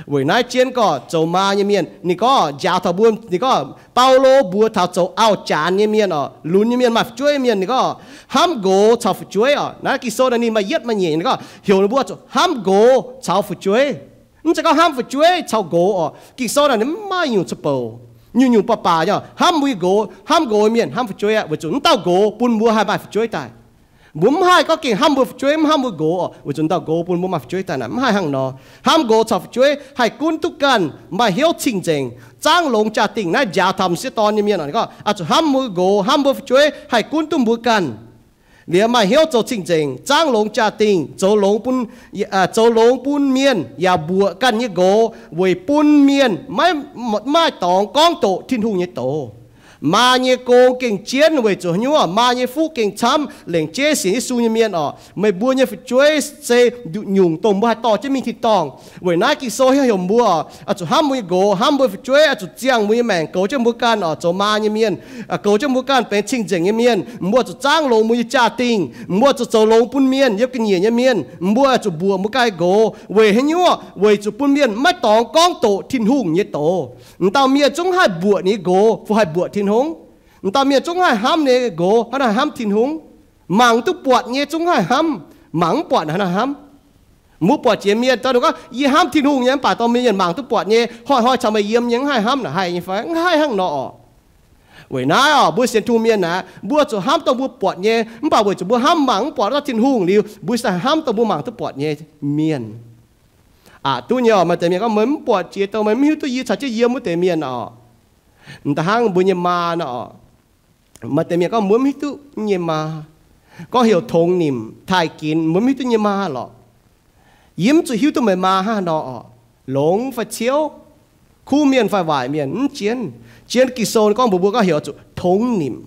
Weic naaiv jienv gorngv zoux maa nyei mienh, ninh gorngv njaaux taux mbuo, ninh gorngv Baulo mbuox taux zoux auv-janx nyei mienh orqc, lunx nyei mienh, maaih fu'jueiv mienh, ninh gorngv hnamv nqox caux fu'jueiv orqc. Naaiv Ging-Sou naaiv ninh maaih yietv maaih nyeic, ninh gorngv heuc ninh mbuo zuqc hnamv nqox caux fu'jueiv. Mv zeiz gorngv hnamv fu'jueiv caux nqox orqc. Ging-Sou naaiv ninh mv maaih nyungc ca'bouc, nyungc-nyungc baac baac nyei, hnamv mbuo nyei nqox, hnamv nqox nyei mienh, hnamv fu'jueiv aqv, weic zuqc mv dauh nqox bun mbuo haih maaih fu'jueiv daaih. Mbuo mv haih gorngv gengh hnamv mbuo fu'jueiv, mv hnamv mbuo nqox orqc, weic zuqc dauh nqox bun mbuo maaih fu'jueiv daaih naaic, mv haih hnangv nor. Hnamv nqox caux fu'jueiv haih gunv duqv ganh, maaih hnyouv cing-nzengc, zaangv longx jaa-dingh. Naaiv njaaux taux m'sieqv dorn nyei mienh orqc, ninh gorngv, aa, zuqc hnamv mbuo nqox, hnamv mbuo fu'jueiv haih gunv duqv mbuo ganh. Liuz maaih hnyouv zoux cing-nzengc, zaangv longx jaa-dingh, zoux longx bun, aa, zoux longx bun mienh yaac mbuoqc ganh nyei nqox weic bun mienh maiv, maiv maaih dorngx gorngv doqc Tin-Hungh nyei doz. Maa nyei gong gengh jienv weic zuqc haaix nyungc? Maa nyei fuqv gengh camv. Lengc jeiv sienx Yesu nyei mienh orqc, meih mbuo nyei fu'jueiv se nduqc nyungc dongh mbuo haih dorh jienv mingh tin-dorngh. Weic naaiv Ging-Sou hiuv heuc mbuo oix zuqc hnamv mbuo nyei nqox, hnamv mbuo fu'jueiv, oix zuqc ziangh mbuo nyei maengc goux jienv mbuo ganh oc. Zoux maa nyei mienh, goux jienv mbuo ganh benx cing-nzengc nyei mienh. Mbuo zuqc zaangv longx mbuo nyei jaa-dingh. Mbuo zuqc zoux longx bun mienh, yiem ga'nyiec nyei mienh. Mbuo zuqc mbuoqc mbuo ganh nqox. Weic haaix nyungc? Weic zuqc bun mienh maiv dorngx gorngv doqc Tin-Hungh nyei doz. M'dauh mienh zungv haih mbuoqc ninh nyei nqox fai haih mbuoqc Tin-Hungh. M'dauh mienh zungv haih hnamv ninh nyei nqox hnangv naaiv hnamv Tin-Hungh. Mangc duqv buatc nyei zungv haih hnamv, mangc mv buatc hnangv naaiv hnamv. Mbuo buatc jiex mienh daaih gorngv, yie hnamv Tin-Hungh nyei, mv baac dorh mienh mangc duqv buatc nyei, hnoi-hnoi caux meih yiem nyei, mv haih hnamv naaic, haih nyei fai? Mv haih hnangv nor oc. Weic naaiv oc, mbuo sienx Tin-Hungh mienh aeqv, mbuo zuqc hnamv dongh mbuo buatc nyei. Mv baac weic zuqc mbuo hnamv mangc mv buatc gorngv Tin-Hungh liuz, mbuo cingx daaih hnamv dongh mbuo mangc duqv buatc nyei mienh. Aqc duqv nyei oc. Maaih deix mienh gorngv, meih mv buatc jiex dongh meih mv hiuv duqv yie caux jienv yiem wuov deix mienh oc. M'daaih hnangv mbuo nyei maa nor oc. Maaih deix mienh gorngv mbuo mv hiuv duqv nyei maa, gorngv heuc tongx nimc, taaih ginx, mbuo mv hiuv duqv nyei maa lorqc. Yie mv zuqc hiuv duqv meih maa hnangv haaix nor oc. Longx fai ciouv, kuv mienh fai waaic mienh, mv jienv. Jienv Ging-Sou gorngv mbuox mbuo gorngv heuc oix zuqc tongx nimc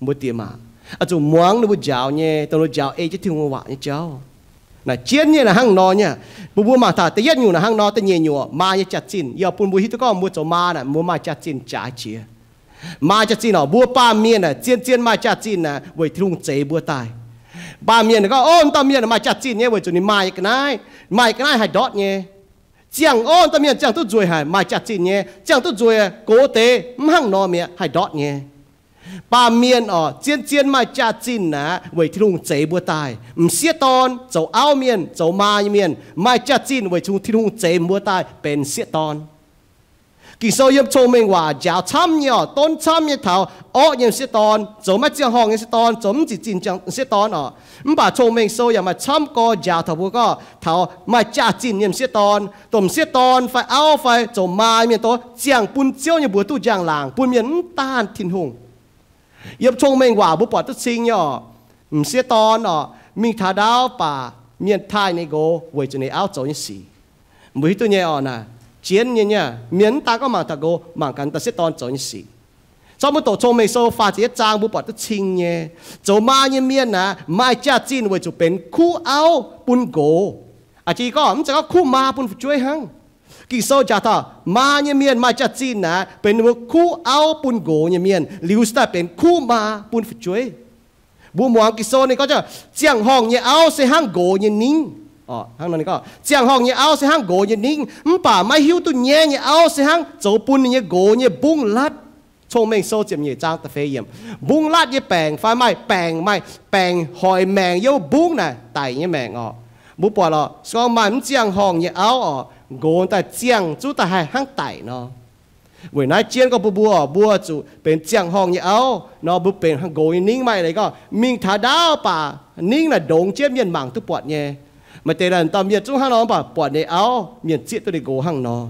mbuo diex maac, oix zuqc muangx ninh mbuo njaaux nyei, dongh ninh mbuo njaaux ei jienv Tin-Hungh waac nyei jauv. Naaic jienv nyei naaic hnangv nor nyei. Mbuo mbuo mangc taux da'yietv nyungc naaic hnangv nor, da'nyeic nyungc maa nyei jaax-zinh yaac bun mbuo hiuv duqv gorngv mbuo zoux maa naaic mbuo maaih jaax-zinh jaaix jiex. Maaih jaax-zinh oc, mbuo baamh mienh naaic zien-zien maaih jaax-zinh naaic weic Tin-Hungh zeix mbuo daaih. Baamh mienh gorngv, ov, dauh mienh maaih jaax-zinh nyei weic zuqc ninh maaih nyei ga'naaiv, maaih nyei ga'naaiv haih ndortv nyei. Ziangh, ov, dauh mienh ziangh duqv nzueic haic, maaih jaax-zinh nyei, ziangh duqv nzueic gox deix mv hnangv nor mi'aqv, haih ndortv nyei. Baamh mienh oc, zien-zien maaih jaax-zinh naaic weic Tin-Hungh zeix mbuo daaih. M'sieqv dorn, zoux auv mienh, zoux maa nyei mienh, maaih jaax-zinh weic zuqc Tin-Hungh zeix mbuo daaih benx m'sieqv dorn. Ging-Sou yiem Cong-Mengh Waac njaaux camv nyei oc, donv camv nyei taux orqv nyei m'sieqv dorn, zoux maiv ziangh horngh nyei m'sieqv dorn, zoux mv zic zinh m'sieqv dorn oc. Mv baac Cong-Mengh Sou yaac maaih camv gorx njaaux taux mbuo gorngv taux maaih jaax-zinh nyei m'sieqv dorn, dongh m'sieqv dorn fai auv fai zoux maa mienh dongh ziangh bun Ziouv nyei mbuox duqv njang-laangc bun mienh mv daanh Tin-Hungh. Yiem Cong-Mengh Waac mbuo buatc duqv cing nyei oc. M'sieqv dorn oc, mingh taux ndaauv baac mienh taaih ninh nqox weic zuqc ninh auv zoux nyei sic. Mbuo hiuv duqv nyei oc naaic, jienv nyei nyei, mienh mv daan gorngv mangc taux nqox, mangc gaax m'sieqv dorn zoux nyei sic. Zorqv mbuo doqc Cong-Mengh Sou faah ziepc yietv zaang mbuo buatc duqv cing nyei. Zoux maa nyei mienh naaic maaih jaax-zinh weic zuqc benx kuv auv bun nqox. Aa, jiex gorngv mv zeiz gorngv kuv maa bun fu'jueiv hnangv. Ging-Sou njaaux taux maa nyei mienh maaih jaax-zinh naaic benx ninh mbuo kuv auv bun nqox nyei mienh, liuz se daaih benx kuv maa bun fu'jueiv. Mbuo muangx Ging-Sou ninh gorngv, ziangh horngh nyei auv se hnangv nqox nyei ningv. Ziangh horngh nyei auv se hnangv nqox nyei ningv, mv baac maiv hiuv duqv nyaiv nyei auv se hnangv zoux bun ninh nyei nqox nyei mbungv latv. Cong-Mengh Sou ziepc nyeic zaang da'feix yiemc. Mbungv latv nyei baengc fai maaih baengc, maaih baengc hoic maengc yiem mbungv naaic daic nyei maengc oc. Mbuo buatc oc, se gorngv maaih mv ziangh horngh nyei auv oc, nqox daaih ziangh zuqc daaih haih hnangv daic nor. Weic naaiv jienv gorngv bun mbuo oc, mbuo zuqc benx ziangh horngh nyei auv nor, mbuo benx nqox nyei ningv. Maaih leiz gorngv mingh taux ndaauv baac ningv naaic ndongx jienv mienh mangc duqv buatc nyei. Maaih deix dauh mienh zungv hnangv nor, mv baac buatc ninh auv, mienh zieqv duqv ninh nqox hnangv nor.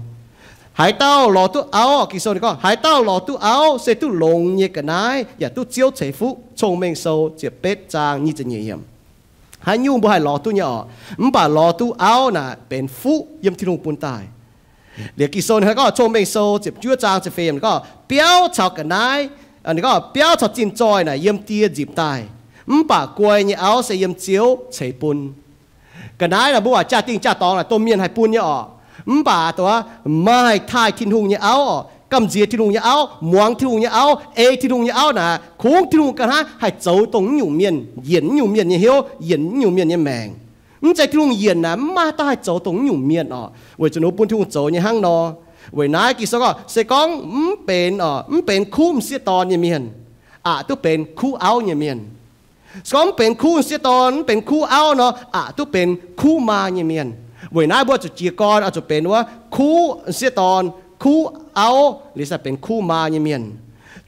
Haaix dauh lorz duqv auv, Ging-Sou ninh gorngv, haaix dauh lorz duqv auv se duqv longx nyei ga'naaiv yaac duqv Ziouv ceix fuqv. Cong-Mengh Sou ziepc betv zaang nyic ziepc nyeic yiemc. Haaix nyungc mbuo haih lorz duqv nyei oc, mv baac lorz duqv auv naaic benx fuqv yiem Tin-Hungh bun daaih. Liuz Ging-Sou ninh gorngv, Cong-Mengh Sou ziepc juov zaang ziepc feix yiemc gorngv, biauv caux ga'naaiv Ninh gorngv biauv caux zinh zoih naaic yiem die nzipc daaih, mv baac guai nyei auv se yiem Ziouv ceix bun. Ga'naaiv naaic mbuo waac jaa-dingh jaa-dorngx naaic domh mienh haih bun nyei orqc. Mv baac dongh maaih taaih Tin-Hungh nyei auv orqc, gamh nziex Tin-Hungh nyei auv, muangx Tin-Hungh nyei auv, ei Tin-Hungh nyei auv naaic, kungx Tin-Hungh ga'naaiv haih zoux dongh mv nyungc mienh, yienc mv nyungc mienh nyei hnyouv, yienc mv nyungc mienh nyei maengc. Mv zeiz Tin-Hungh yienc naaic mv maaih dauh haih zoux dongh mv nyungc mienh orqc, weic zuqc ninh mbuo bun Tin-Hungh zoux nyei hnangv nor. Weic naaiv Ging-Sou gorngv se gorngv mv benx orqc, mv benx kuv m'sieqv dorn nyei mienh, aqc duqv benx kuv auv nyei mienh. Se gorngv mv benx kuv m'sieqv dorn, mv benx kuv auv nor, aqc duqv benx kuv maa nyei mienh. Weic naaiv mbuo zuqc jiez gorn oix zuqc benx wuov kuv m'sieqv dorn, kuv auv, liuz se benx kuv maa nyei mienh.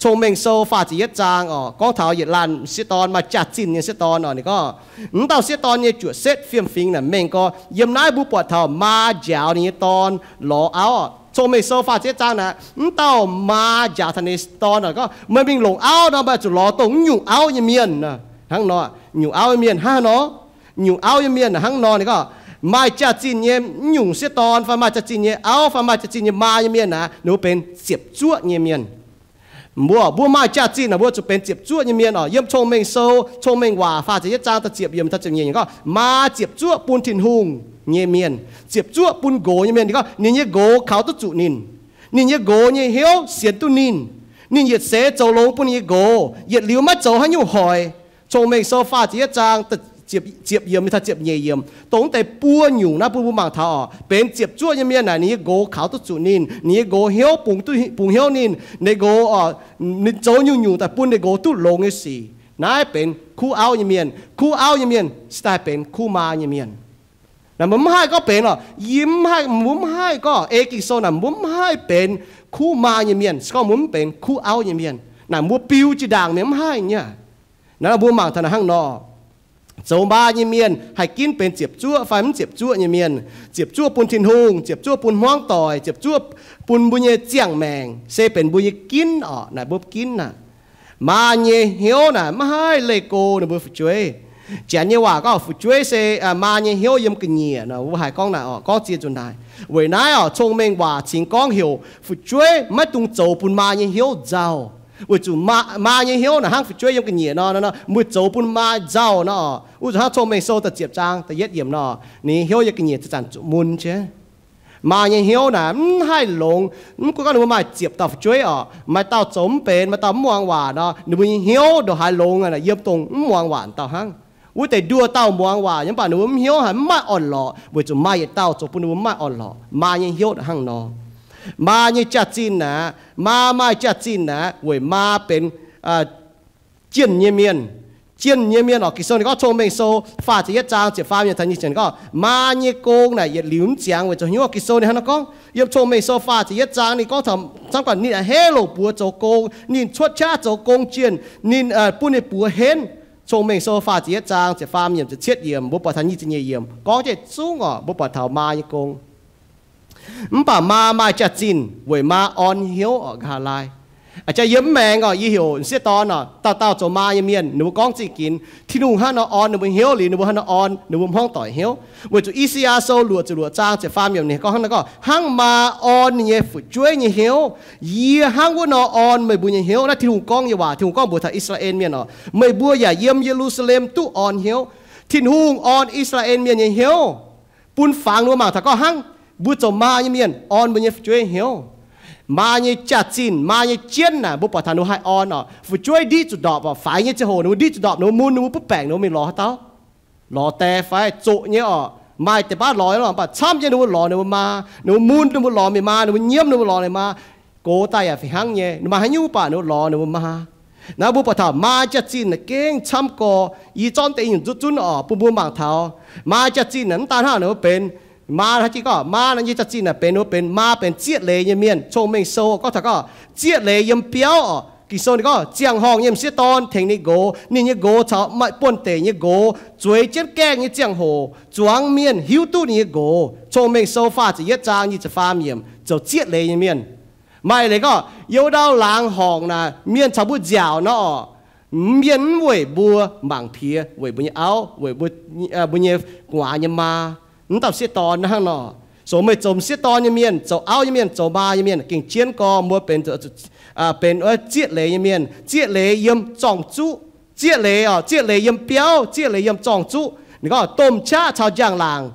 Cong-Mengh Sou faah ziepc yietv zaang orqc, gorngv taux yietc laanh m'sieqv dorn, maaih jaax-zinh nyei m'sieqv dorn orqc, ninh gorngv, mv dauh m'sieqv dorn nyei juoqc setv fiem-fingx naaic mengh gorx. Yiem naaiv mbuo buatc taux maa njaaux ninh nyei dorn lorz auv orqc. Cong-Mengh Sou faah ziepc yietv zaang naaic, mv dauh maa njaaux taux ninh dorn orqc, gorngv, meih mingh longc auv nor, meih zuqc lorz dongh mv nyungc auv nyei mienh. Hnangv nor, nyungc auv nyei mienh hnangv nor, nyungc auv nyei mienh hnangv nor. Ninh gorngv, maaih jaax-zinh nyei mv nyungc m'sieqv dorn fai maaih jaax-zinh nyei auv fai maaih jaax-zinh nyei maa nyei mienh naaic, ninh mbuo benx ziepc zuoqv nyei mienh. Mbuo, mbuo maaih jaax-zinh naaic, mbuo zuqc benx ziepc zuoqv nyei mienh orqc. Yiem Cong-Mengh Sou, Cong-Mengh Waac faah ziepc yietv zaang da'ziepc yiemc, da'ziepc nyeic yiemc gorngv, maa ziepc zuoqv bun Tin-Hungh nyei mienh, ziepc zuoqv bun nqox nyei mienh. Ninh gorngv ninh nyei nqox kaux duqv zuqc ninh. Ninh nyei nqox nyei hnyouv sienx duqv ninh. Ninh yietc seix zoux longx bun ninh nyei nqox, yietc liuz maiv zoux haaix nyungc hoic. Cong-Mengh Sou faah ziepc yietv zaang ziepc yiemc taux ziepc nyeic yiemc, dongh deix buo nyungc naaiv bun mbuo mangc taux orqc. Benx ziepc zuoqv nyei mienh naaic, ninh nyei nqox kaux duqv zuqc ninh, ninh nyei nqox hnyouv bungx hnyouv ninh, ninh nqox orqc, ninh zoux nyungc-nyungc daaih bun ninh nqox duqv longx nyei sic. Naaiv benx kuv auv nyei mienh. Kuv auv nyei mienh se daaih benx kuv maa nyei mienh. Naaic mbuo mv haih gorngv benx orqc, yie mv haih, mbuo mv haih gorngv ei Ging-Sou naaic mbuo mv haih benx kuv maa nyei mienh se gorngv mbuo mv benx kuv auv nyei mienh. Naaic mbuo biu jiex ndaangc mienh mv haih nyei. Naaiv mbuo mangc taux naaic hnangv nor, zoux maa nyei mienh haih ginv benx ziepc zuoqv fai mv ziepc zuoqv nyei mienh. Ziepc zuoqv bun Tin-Hungh, ziepc zuoqv bun hmuangv doic, ziepc zuoqv bun mbuo nyei ziangh maengc, se benx mbuo nyei ginv orqc. Naaic mbuo ginv aqv. Maa nyei hnyouv naaic maiv haih leih go ninh mbuo fu'jueiv. Janx nyei waac gorngv fu'jueiv se maa nyei hnyouv yiem ga'nyiec nor, mbuo haiz gorngv naaic orqc, gorngv ziex nzunc naaic. Weic naaiv orqc, Cong-Mengh Waac cingx gorngv heuc fu'jueiv maiv dungx zoux bun maa nyei hnyouv nzauh. Weic zuqc maa nyei hnyouv naaic hnangv fu'jueiv yiem ga'nyiec nor, mbuo zoux bun maa nzauh nor orqc. Wuov zuqc hnangv Cong-Mengh Sou da'ziepc zaang da'yietv yiemc nor, ninh hnyouv yiem ga'nyiec ziepc zanc zuqc mun jienv. Maa nyei hnyouv naaic mv haih longx. Mv gunv gorngv ninh mbuo maaih ziepc dauh fu'jueiv orqc, maaih dauh zoux mv benx, maaih dauh mv muangx waac nor, ninh mbuo nyei hnyouv ndongc haaix longx naaic yiem dongh mv muangx waac dauh hnangv. Wuov deix nduoh dauh muangx waac nyei, mv baac ninh mbuo mv hnyouv haic, mv maaih orn-lorqc, weic zuqc maa yietc dauh zoux bun ninh mbuo mv maaih orn-lorqc. Maa nyei hnyouv hnangv nor. Maa nyei jaax-zinh naaic, maa maaih jaax-zinh naaic weic maa benx jienh nyei mienh. Jienh nyei mienh orqc, Ging-Sou ninh gorngv, Cong-Mengh Sou faah ziepc yietv zaang ziepc faam yiemc taux nyic ziepc gorngv, maa nyei gong naaic yietc liuz mv ziangx weic zuqc hnyouv. Ging-Sou ninh hnangv nor gorngv yiem Cong-Mengh Sou faah ziepc yietv zaang, ninh gorngv taux camv gaax ninh a'hneiv longc buoz zoux gong, ninh cuotv qaqv zoux gong jienh, ninh bun ninh buoz henv. Cong-Mengh Sou faah ziepc yietv zaang ziepc faam yiemc, ziepc cietv yiemc, mbuo buatc taux nyic ziepc nyeic yiemc gorngv jienv zungv orqc, mbuo buatc taux maa nyei gong. Mv baac maa maaih jaax-zinh weic maa orn hnyouv orqc, nqa'haav laai. A'jang yiem mv maengx orqc, yie heuc m'sieqv dorn orqc, dauh dauh zoux maa nyei mienh, ninh mbuo gorngv zingh ginx. Tin-Hungh hnangv nor orn ninh mbuo hnyouv liuz, ninh mbuo hnangv nor orn ninh mbuo hmuangv doic hnyouv. Weic zuqc I^saa^yaa Sou luoqc ziepc luoqc zaang ziepc faam yiemc ninh gorngv hnangv nor gorngv, hnangv maa orn ninh nyei fu'jueiv nyei hnyouv, yie hnangv wuov nor orn meih mbuo nyei hnyouv. Naaiv Tin-Hungh gorngv nyei waac. Tin-Hungh gorngv mbuox taux I^saa^laa^en Mienh orqc, meih mbuo yaac yiem Ye^lu^saa^lem duqv orn hnyouv. Tin-Hungh orn I^saa^laa^en Mienh nyei hnyouv, bun fangx ninh mbuo mangc taux gorngv hnangv mbuo zoux maa nyei mienh orn mbuo nyei fu'jueiv hnyouv. Maa nyei jaax-zinh, maa nyei jienv naaic, mbuo buatc taux ninh mbuo haih orn orqc. Fu'jueiv ndiqv zuqc ndorpc orqc, faix nyei ziangh hoc ninh mbuo ndiqv zuqc ndorpc, ninh mbuo mun ninh mbuo butv baengc, ninh mbuo mingh lorz haaix dauh? Lorz die fai? Zoqc nyei orqc. Maaih deix baav lorz, mv baac camv nyei ninh mbuo lorz ninh mbuo maa, ninh mbuo mun ninh mbuo lorz mingh maa, ninh mbuo nyiemv ninh mbuo lorz ninh maa. Gox daaih yaac fih hnangv nyei, maaih haaix nyungc baac ninh mbuo lorz ninh mbuo maa. Naaiv mbuo buatc taux maa jaax-zinh naaic gengh camv gorx. Yie zorqv deix nyungc nzutv zunv orqc bun mbuo mangc taux maa jaax-zinh naaic mv daan hnangv ninh mbuo benx maa, hnangv jiex gorngv maa nyei jaax-zinh naaic benx ninh mbuo benx maa benx zieqv leiz nyei mienh. Cong-Mengh Sou gorngv taux gorngv zieqv leiz yiem biauv orqc. Ging-Sou ninh gorngv ziangh horngh nyei m'sieqv dorn tengx ninh nqox, ninh nyei nqox caux maaih buonv-deic nyei nqox zueiz jienv gaengh nyei ziangh hoc zuangx mienh hiuv duqv ninh nyei nqox. Cong-Mengh Sou faah ziepc yietv zaang nyic ziepc faam yiemc zoux zieqv leiz nyei mienh. Maaih leiz gorngv youz ndau laangz horngc naaic mienh caux mbuo nziaauc nor orqc, mienh mv weic mbuo mangc piex, weic mbuo nyei auv, weic mbuo nyei gu'nguaaz nyei maa, mv dauh m'sieqv dorn hnangv nor. Zoux meih zoux m'sieqv dorn nyei mienh, zoux auv nyei mienh, zoux maa nyei mienh, gengh jienv gorngv mbuo benx, benx zieqv leiz nyei mienh. Zieqv leiz yiem zorng-zuqv, zieqv leiz oc, zieqv leiz yiem biauv, zieqv leiz yiem zorng-zuqv. Ninh gorngv domh qaqv caux njang-laangc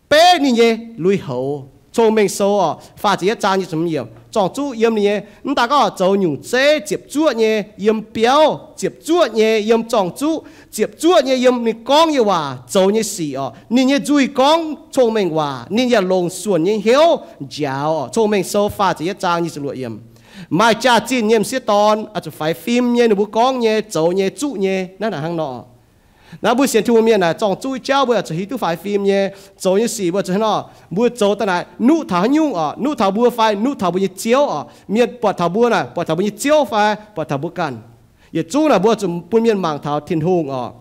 beiv ninh nyei lui-houx. Cong-Mengh Sou oc, faah ziepc yietv zaang nyic ziepc hmz yiemc. Zorng-zuqv yiem ninh nyei, mv daaih gorngv zoux nyungc zeiv ziepc zuoqv nyei yiem biauv, ziepc zuoqv nyei yiem zorng-zuqv, ziepc zuoqv nyei yiem ninh gorngv nyei waac, zoux nyei sic oc. Ninh nyei nzuih gorngv cong-mengh waac, ninh yaac longc suonc nyei hnyouv njaaux oc. Cong-Mengh Sou faah ziepc yietv zaang nyic ziepc luoqc yiemc. Maaih jaax-zinh nyei m'sieqv dorn oix zuqc faix fim nyei, ninh mbuo gorngv nyei, zoux nyei, zuqv nyei, naaiv hnangv nor. Naaiv mbuo sienx Tin-Hungh mienh naaic, zorng-zuqv jauv mbuo oix zuqc hiuv duqv faix fim nyei, zoux nyei sic mbuo oix zuqc hnangv nor. Mbuo zoux daaih naaic nuqv taux haaix nyungc oc, nuqv taux mbuo fai nuqv taux mbuo nyei ziouv oc. Mienh buatc taux mbuo naaic, buatc taux mbuo nyei ziouv fai buatc taux mbuo ganh. Yietc zungv naaic mbuo zuqc bun mienh mangc taux Tin-Hungh oc.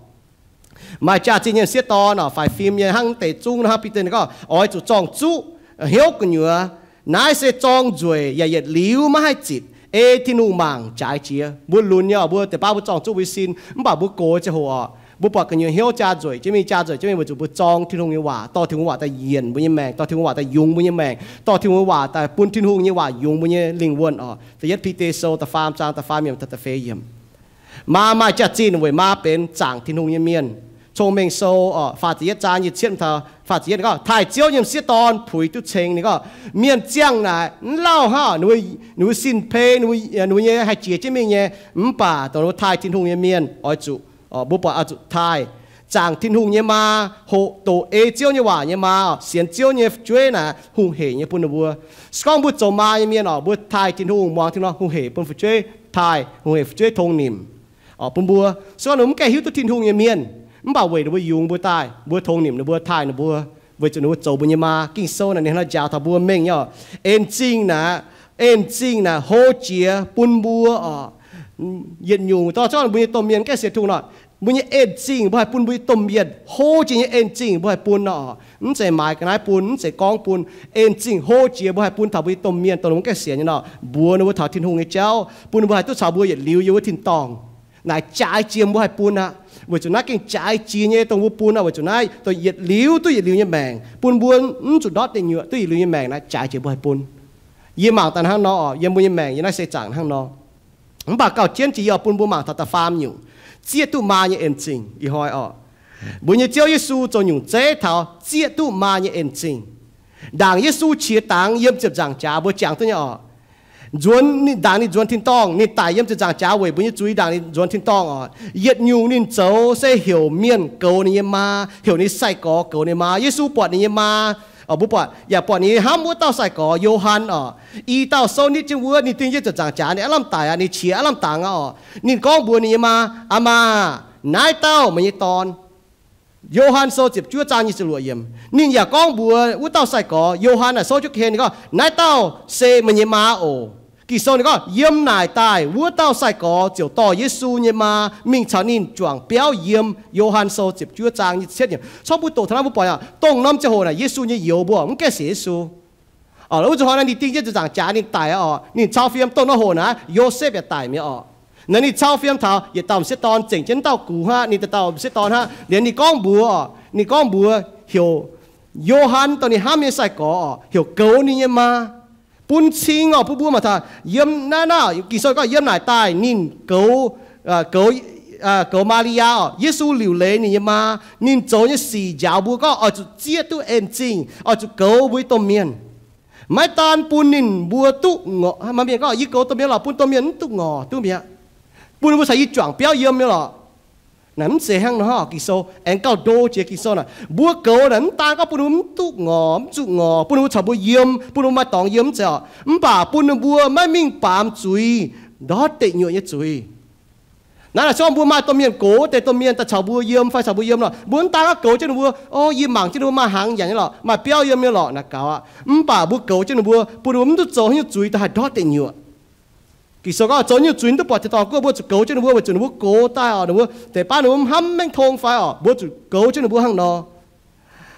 Maaih jaax-zinh nyei m'sieqv dorn oc, faix fim nyei hnangv deix zungv hnangv Bide ninh gorngv, oix zuqc zorng-zuqv, hnyouv gu'nyuoz. Naaiv se zorng nzueic yaac yietc liuz maiv haih zitc, ei Tin-Hungh mangc jaaix jiex. Mbuo lunx nyei oc, mbuo deix baav mbuo zorng-zuqv mbuo sin, mv baac mbuo gox ziangh hoc oc, mbuo buatc gu'nyuoz hnyouv jaa nzueic jienv mingh, jaa nzueic jienv mingh, weic zuqc mbuo zorng Tin-Hungh nyei waac, dorh Tin-Hungh waac daaih yienc mbuo nyei maengc, dorh Tin-Hungh waac daaih yungz mbuo nyei maengc, dorh Tin-Hungh waac daaih bun Tin-Hungh nyei waac yungz mbuo nyei lingh wuonh oc. Da'yietv Bide Sou da'faam zaang da'faam yiemc taux da'feix yiemc. Maa maaih jaax-zinh weic maa benx zaangc Tin-Hungh nyei mienh. Cong-Mengh Sou oc, faah ziepc yietv zaang nyic ziepc cietv taux faah ziepc yietv gorngv, taaih Ziouv nyei m'sieqv dorn puix duqv ceng. Ninh gorngv mienh ziangh naaic mv lauh hnangv, ninh mbuo sin-pei, ninh mbuo nyei haih jiex jienv mingh nyei. Mv baac dongh ninh mbuo taaih Tin-Hungh nyei mienh oix zuqc, mbuo buatc oix zuqc taaih zaangc Tin-Hungh nyei maa, hoqc doqc ei Ziouv nyei waac nyei maa, sienx Ziouv nyei fu'jueiv naaic hungh heic nyei bun ninh mbuo. Se gorngv mbuo zoux maa nyei mienh oc, mbuo taaih Tin-Hungh, muangx Tin-Hungh, hungh heic bun fu'jueiv taaih, hungh heic fu'jueiv tong nimc bun mbuo. Se gorngv ninh mbuo mv gaengh hiuv duqv Tin-Hungh nyei mienh, mv baac weic ninh mbuo yungz mbuo daaih, mbuo tong nimc ninh mbuo, taaih ninh mbuo, weic zuqc ninh mbuo zoux mbuo nyei maa. Ging-Sou naaic ninh hnangv nor njaaux taux mbuo mengh nyei oc. En-zingh naaic, en-zingh naaic hlo jiex bun mbuo oc. Yietc nyungc dorh zorqv mbuo nyei domh mienh gaengh sienx Tin-Hungh nor, mbuo nyei en-zingh mbuo haih bun mbuo nyei domh mienh hlo jiex nyei en-zingh mbuo haih bun nor. Mv zeiz maaiz ga'naaiv bun, mv zeiz gorngv bun. En-zingh hlo jiex mbuo haih bun taux mbuo nyei domh mienh, dongh ninh mbuo gaengh sienx nyei nor, mbuox ninh mbuo taux Tin-Hungh nyei jauv, bun ninh mbuo haih duqv caux mbuo yietc liuz yiem wuov tin-dorngh. Naaic jaaix jiex mbuo haih bun aqv. Weic zuqc naaiv gengh jaaix jiex nyei dongh mbuo bun aqv. Weic zuqc naaiv dongh yietc liuz duqv yietc liuz nyei maengc, bun mbuo mv zuqc ndortv deic nyuoqc, duqv yietc liuz nyei maengc naaiv jaaix jiex mbuo haih bun. Yie mangc daaih hnangv nor oc, yiem mbuo nyei maengc yiem naaiv seix zaangc hnangv nor. Mv baac gauh jienv jiex yie oix bun mbuo mangc taux da'faam nyungc, zieqv duqv maa nyei en-zingh. Ih hnoi oc, mbuo nyei Ziouv Yesu zoux nyungc zeiv taux zieqv duqv maa nyei en-zingh. Ndaangc Yesu qiex dangx yiem ziepc nzaangc jaax mbuo jangx duqv nyei oc. Nzuonx, ndaangc ninh nzuonx tin-dorngh, ninh daic yiem ziepc nzaangc jaax weic mbuo nyei zuiz. Ndaangc ninh nzuonx tin-dorngh oc, yietc nyungc ninh zoux se heuc mienh goux ninh nyei maa, heuc ninh sai-gorx goux ninh maa. Yesu buatc ninh nyei maa, mbuo buatc, yaac buatc ninh nyei hnamv wuov dauh sai-gorx Yo^han oc. I dauh souv nitv jienv wuov, ninh dingh jienv ziepc nzaangc jaax, ninh aav lamh daic aqv, ninh qiex aav lamh dangx aqv oc. Ninh gorngv mbuox ninh nyei maa, Aa maa, naaiv dauh meih nyei dorn. Yo^han Sou ziepc juov zaang nyic ziepc luoqc yiemc. Ninh yaac gorngv mbuox wuov dauh sai-gorx, Yo^han naaic souv jienv ga'hlen, ninh gorngv, Naaiv dauh se meih nyei maa oc. Ging-Sou ninh gorngv, Yiem naaic daaih wuov dauh sai-gorx ziouc dorh Yesu nyei maa mingh caux ninh juangc biauv yiem. Yo^han Sou ziepc juov zaang nyic ziepc cietv yiemc. Corc mbuo doqc taux naaiv mbuo buatc aqv, dongh norm ziangh hoc naaic Yesu nyei youz mbuo mv gaengh sienx Yesu. Wuov zuqc hnoi naaiv ninh dingh jienv ziepc nzaangc jaax ninh daic oc, ninh cau fiem. Dongh norm hoc naaiv Yosepv yaac daic mi'aqv oc. Naaiv ninh cau fiem taux yietc dauh m'sieqv dorn, zengc jienv dauh gux hnangv, ninh dauh dauh m'sieqv dorn hnangv. Liuz ninh gorngv mbuox oc, ninh gorngv mbuox heuc Yo^han, dongh ninh hnamv nyei sai-gorx oc, heuc goux ninh nyei maa, bun cing oc, bun mbuo mangc taux yiem naaiv naaiv, Ging-Sou gorngv yiem naaic daaih ninh goux, goux, goux Maa^li^yaa oc. Yesu liuc leiz ninh nyei maa, ninh zoux nyei sic njaaux mbuo gorngv oix zuqc zieqv duqv en-zingh, oix zuqc goux mbuo nyei domh mienh. Maiv daan bun ninh mbuo duqv ngorc, maaih mienh gorngv, Yie goux domh mienh lorqc, bun domh mienh mv duqv ngorc duqv mi'aqv. Bun ninh mbuo caux yie juangc biauv yiem nyei lorqc. Naaic mv zeiz hnangv nor, Ging-Sou aengx gauh ndo jiex Ging-Sou naaic, mbuo goux naaic mv daan gorngv bun ninh mbuo mv duqv ngorc, mv zuqc ngorc, bun ninh mbuo caux mbuo yiem, bun ninh mbuo maaih dorngx yiem, mv zeiz oc. Mv baac bun ninh mbuo maiv mingh baamz zuiz ndortv deic nyuoqc nyei zuiz. Naaiv naaic se gorngv mbuo maaih domh mienh gox deix domh mienh daaih caux mbuo yiem fai caux mbuo yiem lorqc, mbuo mv daan gorngv goux jienv ninh mbuo, O, yie mangc jienv ninh mbuo maaih hnaangx nyanc nyei lorqc, maaih biauv yiem nyei lorqc, naaic gaux aqv. Mv baac mbuo goux jienv ninh mbuo, bun ninh mbuo mv duqv zoux haaix nyungc zuiz daaih haih ndortv deic nyuoqc. Ging-Sou gorngv zoux nyungc zuiz mv duqv buatc tin-dorngh guoqv, mbuo zuqc goux jienv ninh mbuo, weic zuqc ninh mbuo gox daaih oc, ninh mbuo deix baav ninh mbuo hnamv mengh tong fai oc, mbuo zuqc goux jienv ninh mbuo hnangv nor.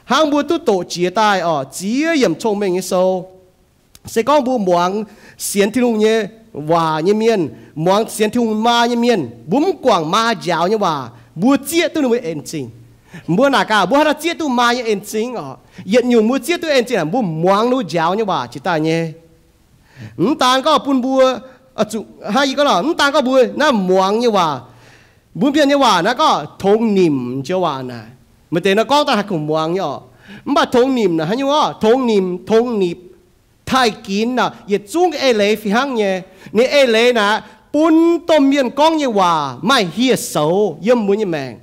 Hnangv mbuo duqv doqc jiex daaih oc, ziex yiemc Cong-Mengh nyei Sou, se gorngv mbuo muangx sienx Tin-Hungh nyei waac nyei mienh, muangx sienx Tin-Hungh maa nyei mienh, mbuo mv guangc maa njaaux nyei waac, mbuo zieqv duqv ninh mbuo en-zingh. Mbuo naaic gaax, mbuo haaix nor zieqv duqv maa nyei en-zingh oc? Yietc nyungc mbuo zieqv duqv en-zingh naaic, mbuo muangx ninh mbuo njaaux nyei waac jiex daaih nyei. Mv daan gorngv bun mbuo, zuqc, hnangv yie gorngv nor, mv daan gorngv mbuo naaiv muangx nyei waac, mbuo mienh nyei waac naaiv gorngv tongx nimc joux waac naaic, maaih deix nor gorngv daaih haih kungx muangx nyei oc. Mv baac tongx nimc naaic haaix nyungc orqc? Tongx nimc, tongx nipc, taaih ginx naaic, yietc zungv eix leiz fih hnangv nyei. Ninh eix leiz naaic, bun domh mienh gorngv nyei waac maaih hieh soux yiem mbuo nyei maengc.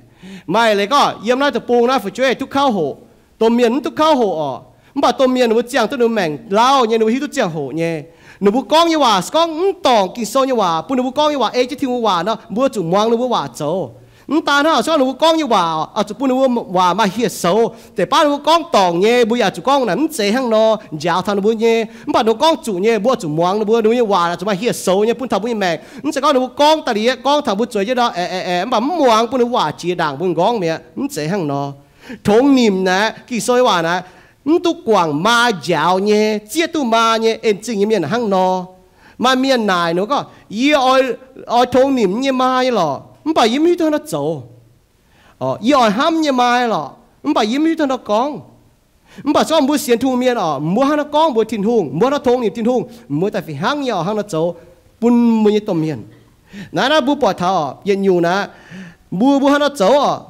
Maaih leiz gorngv yiem naaiv deic-bung naaiv fu'jueiv duqv kauv hoqc, domh mienh mv duqv kauv hoqc orqc. Mv baac domh mienh ninh mbuo ziangh duqv ninh mbuo maengc lauh nyei, ninh mbuo hiuv duqv ziangh hoc nyei. Ninh mbuo gorngv nyei waac se gorngv mv dorngc Ging-Sou nyei waac, bun ninh mbuo gorngv nyei waac ei jienv Tin-Hungh nyei waac nor, mbuo zuqc muangx ninh mbuo waac zoux. Mv daan hnangv, se gorngv ninh mbuo gorngv nyei waac oix zuqc bun ninh mbuo waac maaih hieh soux, deix baav ninh mbuo gorngv dorngc nyei, mbuo yaac zuqc gorngv naaic mv zeiz hnangv nor, njaaux taux ninh mbuo nyei. Mv baac ninh mbuo gorngv zuqc nyei, mbuo zuqc muangx ninh mbuo, ninh mbuo nyei waac zuqc maaih hieh soux nyei bun taux mbuo nyei maengc. Mv zeiz gorngv ninh mbuo gorngv daaih liuz, gorngv taux mbuo zueiz jienv nor, aeqv, aeqv, aeqv, mv baac mv muangx, bun ninh mbuo waac jiex ndaangc mbuo nqorngv mi'aqv, mv zeiz hnangv nor. Tongx nimc naaic, Ging-Sou nyei waac naaic, mv duqv guangc maa njaaux nyei, zieqv duqv maa nyei en-zingh nyei mienh hnangv nor. Maaih mienh naaic ninh gorngv, yie oix tongx nimc nyei maa nyei lorqc, mv baac yie mv hiuv duqv hnangv nor zoux. Yie oix hnamv nyei maa nyei lorqc, mv baac yie mv hiuv duqv hnangv nor gorngv. Mv baac se gorngv mbuo sienx Tin-Hungh mienh oc, mbuo hnangv nor gorngv mbuox Tin-Hungh, mbuo hnangv nor tongx nimc Tin-Hungh, mbuo daaih fih hnangv nyei oc hnangv nor zoux bun mbuo nyei domh mienh. Naaiv naaiv mbuo buatc taux oc, yietc nyungc naaiv, mbuo mbuo hnangv nor zoux oc,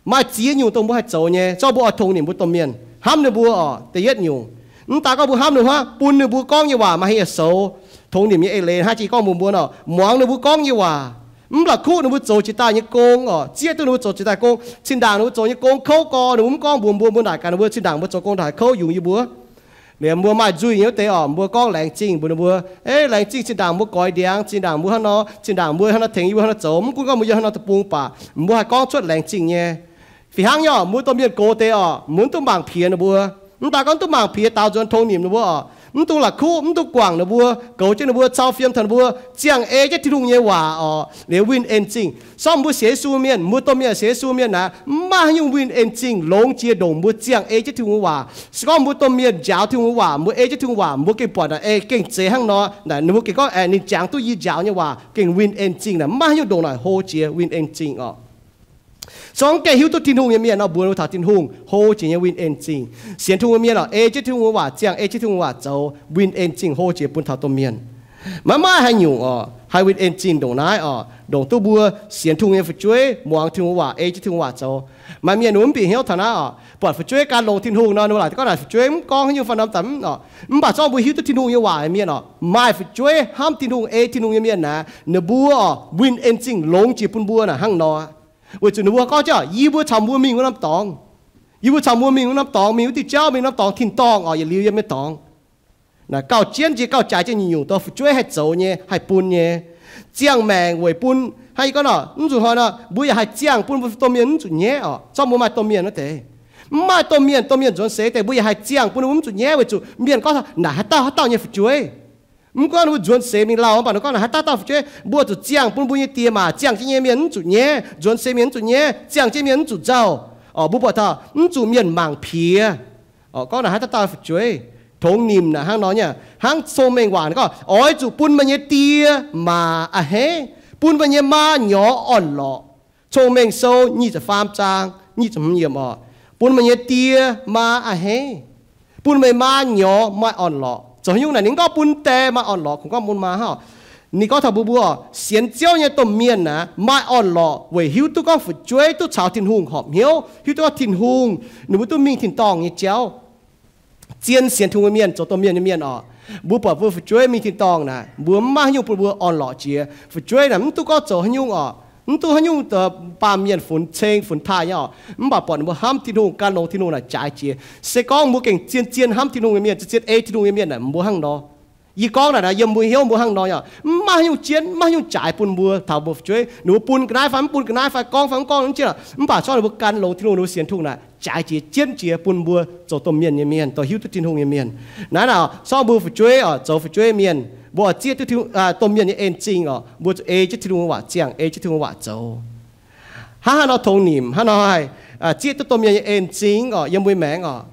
maaih ziex nyungc dongh mbuo haih zoux nyei, zorqv mbuo oix tongx nimc mbuo domh mienh, hnamv ninh mbuo oc. Da'yietv nyungc, mv daaih gorngv mbuo hnamv ninh mbuo, bun ninh mbuo gorngv nyei waac maaih hieh soux. Tongx nimc nyei eix leiz hnangv jiex gorngv mbuox mbuo nor, muangx ninh mbuo gorngv nyei waac, mv la'kuqv ninh mbuo zoux jiex daaih nyei gong oc, zieqv duqv ninh mbuo zoux jiex daaih gong. Cin-ndaangc ninh mbuo zoux nyei gong kouv gorx, ninh mbuo mv gorngv mbuox mbuo, mbuo naaic gaax ninh mbuo, cin-ndaangc mbuo zoux gong ndaaih kouv yungz yie mbuo. Liemh mbuo maaih nzuih nyei wuov deix oc, mbuo gorngv laengz zingh mbuox ninh mbuo, ei, laengz zingh cin-ndaangc mbuo goix ndiangx, cin-ndaangc mbuo hnangv nor, cin-ndaangc mbuo hnangv nor tengx yie mbuo hnangv nor zoux. Mv gunv gorngv mbuo yiem hnangv nor deic-bung baac mbuo haih gorngv cuotv laengz zingh nyei. Fih hnangv nyei oc, mbuo domh mienh gox deix oc, mbuo mv duqv mangc piex ninh mbuo. Mv daaih gorngv mv duqv mangc piex, daaux nzuonx tongx nimc ninh mbuo oc, mv duqv la'kuqv, mv duqv guangc ninh mbuo, goux jienv ninh mbuo, cau fiem taux ninh mbuo, ziangh ei jienv Tin-Hungh nyei waac oc, liuz winh en-zingh. Se gorngv mbuo sienx Yesu mienh, mbuo domh mienh sienx Yesu mienh naaic, mv maaih haaix nyungc winh en-zingh longx jiex ndongc mbuo ziangh ei jienv Tin-Hungh waac. Se gorngv mbuo domh mienh njaaux Tin-Hungh waac, mbuo ei jienv Tin-Hungh waac, mbuo gengh buatc naaic ei gengh zeiz hnangv nor, naaic ninh mbuo gengh gorngv, aeqv, ninh jangx duqv yie njaaux nyei waac gengh winh en-zingh naaic, mv maaih haaix nyungc ndongc naaic hlo jiex winh en-zingh oc. Se gorngv gengh hiuv duqv Tin-Hungh nyei mienh nor, mbuox ninh taux Tin-Hungh hlo jiex nyei winh en-zingh. Sienx Tin-Hungh nyei mienh oc, ei jienv Tin-Hungh nyei waac ziangh, ei jienv Tin-Hungh waac zoux, winh en-zingh hlo jiex bun taux domh mienh. Maiv maaih haaix nyungc oc haih winh en-zingh ndongc naaiv oc, ndongc duqv mbuo sienx Tin-Hungh nyei fu'jueiv, muangx Tin-Hungh waac, ei jienv Tin-Hungh waac zoux. Maaih mienh wuov mv bieqc hnyouv taux naaiv oc, buatc fu'jueiv gan longx Tin-Hungh nor, ninh mbuo laaic gorngv naaic fu'jueiv mv gorngv haaix nyungc fai norm daaih mv oc. Mv baac zorqv mbuo hiuv duqv Tin-Hungh nyei waac mienh oc, maaih fu'jueiv hnamv Tin-Hungh, ei Tin-Hungh nyei mienh naaic, ninh mbuo oc winh en-zingh longx jiex bun mbuo naaic hnangv nor. Weic zuqc ninh mbuo gorngv jienv, yie mbuo caux mbuo mingh wuov norm dorngx, yie mbuo caux mbuo mingh wuov norm dorngx, mingh wuov diuh jauv, mingh norm dorngx tin-dorngh oc, yietc liuz yiem nyei dorngx. Naaic gauh jienv jiex, gauh jaaix jienv nyungc-nyungc dorh fu'jueiv haih zoux nyei, haih bun nyei. Ziangh maengc weic bun, hnangv yie gorngv nor, mv zuqc hnoi nor, mbuo yaac haih ziangh bun mbuo domh mienh mv zuqc nyaiv oc. Zorqv mbuo maaih domh mienh wuov deix, mv maaih domh mienh, domh mienh nzuonx seix deix, mbuo yaac haih ziangh bun mbuo mv zuqc nyaiv weic zuqc mienh gorngv naaic haaix dauh haaix dauh nyei fu'jueiv. Mv gunv ninh mbuo nzuonx seix mingh lauh, mv baac ninh gorngv naaic haaix dauh dauh fu'jueiv, mbuo zuqc ziangh bun mbuo nyei die maac, ziangh jienv nyei mienh mv zuqc nyaiv, nzuonx seix mienh mv zuqc nyaiv, ziangh jienv mienh mv zuqc nzauh. Oc, mbuo buatc taux mv zuqc mienh mangc piex. Oc, gorngv naaic haaix dauh dauh fu'jueiv, tongx nimc naaic hnangv nor nyei. Hnangv cong-mengh waac gorngv, oix zuqc bun meih nyei die maac a'hneiv, bun meih nyei maa nyorx orn-lorqc. Cong-Mengh Sou nyic ziepc faam zaang nyic ziepc hmz yiemc oc, bun meih nyei die maa a'hneiv, bun meih maa nyorx maaih orn-lorqc. Zoux haaix nyungc naaic ninh gorngv bun die maaih orn-lorqc, kungx gorngv bun maa hnangv. Ninh gorngv taux mbuo, mbuo sienx Ziouv nyei domh mienh naaic maaih orn-lorqc weic hiuv duqv gorngv fu'jueiv duqv caux Tin-Hungh horpc hnyouv, hiuv duqv gorngv Tin-Hungh, ninh mbuo duqv mingh tin-dorngh nyei jauv. Zien sienx Tin-Hungh nyei mienh, zoux domh mienh nyei mienh oc, mbuo buatc mbuo fu'jueiv mingh tin-dorngh naaic, mbuo mv maaih haaix nyungc bun mbuo orn-lorqc jiex. Fu'jueiv naaic mv duqv gorngv zoux haaix nyungc oc, mv duqv haaix nyungc baamh mienh funx ceng funx taaih nyei oc, mv baac buatc ninh mbuo hnamv Tin-Hungh, gan longx Tin-Hungh naaic jaaix jiex. Se gorngv mbuo gengh zien-zien hnamv Tin-Hungh nyei mienh, zien-zien ei Tin-Hungh nyei mienh naaic, mbuo hnangv nor. Yie gorngv naaic naaic yiem mbuo hnyouv mbuo hnangv nor nyei oc, mv maaih haaix nyungc jienv, mv maaih haaix nyungc jaaix bun mbuo taux mbuo fu'jueiv. Ninh mbuo bun ga'naaiv fai mv bun ga'naaiv fai gorngv fai mv gorngv jienv oc, mv baac zorqv ninh mbuo gan longx Tin-Hungh, ninh mbuo sienx Tin-Hungh naaic jaaix jiex jienv jiex bun mbuo zoux domh mienh nyei mienh, dorh hiuv duqv Tin-Hungh nyei mienh. Naaiv naaic zorqv mbuo fu'jueiv oc, zoux fu'jueiv mienh, mbuo oix zieqv duqv domh mienh nyei en-zingh oc, mbuo zuqc ei jienv Tin-Hungh nyei waac ziangh, ei jienv Tin-Hungh nyei waac zoux. Hnangv haaix nor tongx nimc, hnangv haaix nor haih zieqv duqv domh mienh nyei en-zingh oc yiem mbuo maengx oc?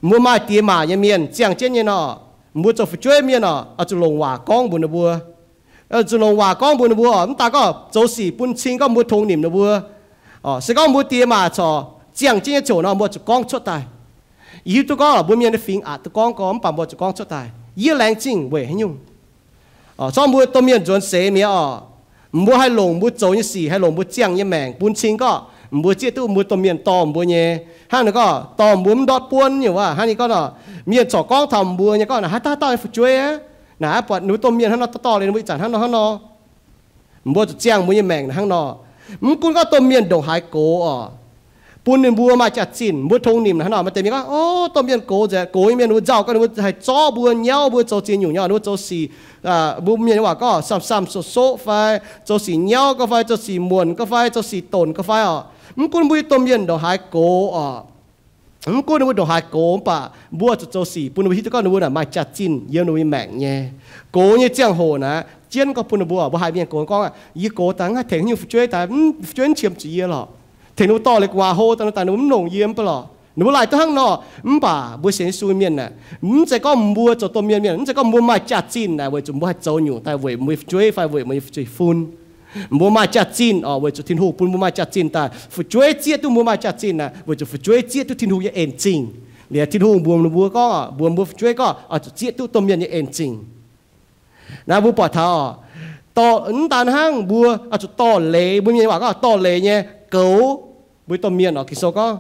Mbuo maaih die maac nyei mienh ziangh jienv nyei nor, mbuo zoux fu'jueiv mienh oc, oix zuqc longc waac gorngv mbuox ninh mbuo. Zuqc longc waac gorngv mbuox ninh mbuo oc, mv daaih gorngv zoux sic bun cing gorngv mbuo tongx nimc ninh mbuo. Se gorngv mbuo die maac corc ziangh jienv nyei ziangh hoc nor, mbuo zuqc gorngv cuotv daaih. Yie hiuv duqv gorngv lorqc, mbuo mienh nyei fingx aqc duqv gorngv gorx, mv baac mbuo zuqc gorngv cuotv daaih. Yie laengz zingh weic haaix nyungc? Zorqv mbuo domh mienh nzuonx seix mi'aqv orqc. Mbuo haih longc mbuo zoux nyei sic, haih longc mbuo ziangh nyei maengc bun cing gorqv mbuo zieqv duqv mbuo domh mienh dorh mbuo nyei. Hnangv naaic gorngv dorh mbuo mv ndortv buonv nyei waac. Hnangv naaic gorngv nor, mienh corc gorngv taux mbuo nyei gorngv naaic, haaix dauh dauh nyei fu'jueiv aqv. Naaic buatc ninh mbuo domh mienh hnangv nor, dorh dorh liuz ninh mbuo ih zanc hnangv nor hnangv nor. Mbuo zuqc ziangh mbuo nyei maengc hnangv nor. Mv gunv gorngv domh mienh ndongc haaix gox orqc, bun ninh mbuo maaih jaax-zinh, mbuo tongx nimc hnangv nor. Maaih deix mienh gorngv, o, domh mienh gox nzengc, gox nyei mienh ninh mbuo nzauh gau, ninh mbuo haih zorqv mbuo, nyauv mbuo, zoux ziex nyungc nyei, ninh mbuo zoux sic, mbuo mienh nyei waac gorngv samv-samv soqv-soqv fai, zoux sic nyauv gau fai, zoux sic muonc gau fai, zoux sic donc gau fai orqc. Mv gunv mbuo nyei domh mienh ndongc haaix gox orqc, mv gunv ninh mbuo ndongc haaix gox, mv baac mbuo zuqc zoux sic bun ninh mbuo hiuv duqv gorngv ninh mbuo naaic maaih jaax-zinh yiem ninh mbuo nyei maengc nyei. Gox nyei ziangh hoc naaic, jienv gorngv bun ninh mbuo, mbuo haiz mienh gox gorngv, yie gox daaih mv haih tengx haaix nyungc fu'jueiv daaih, fu'jueiv mv qiemx zuqc yie lorqc. Tengx ninh mbuo dorh liuz gu'nguaaz hlo daaih, ninh mbuo mv longc yie mv baac lorqc. Ninh mbuo laaic duqv hnangv nor. Mv baac mbuo sienx Yesu mienh naaic, mv zeiz gorngv mbuo zoux domh mienh mienh, mv zeiz gorngv mbuo maaih jaax-zinh naaic weic zuqc mbuo haih zoux nyungc daaih weic mbuo nyei fu'jueiv fai weic mbuo nyei fu'jueiv fun. Mbuo maaih jaax-zinh orqc, weic zuqc Tin-Hungh bun mbuo maaih jaax-zinh daaih. Fu'jueiv zieqv duqv mbuo maaih jaax-zinh naaic weic zuqc fu'jueiv zieqv duqv Tin-Hungh nyei en zingh. Liuz Tin-Hungh mbuox ninh mbuo gorngv, mbuox mbuo fu'jueiv gorngv oix zuqc zieqv duqv domh mienh nyei en zingh. Naaiv mbuo buatc taux, mv daan hnangv, mbuo oix zuqc dorh leiz, mbuo mienh waac gorngv dorh leiz nyei goux mbuo domh mienh orqc. Ging-Sou gorngv,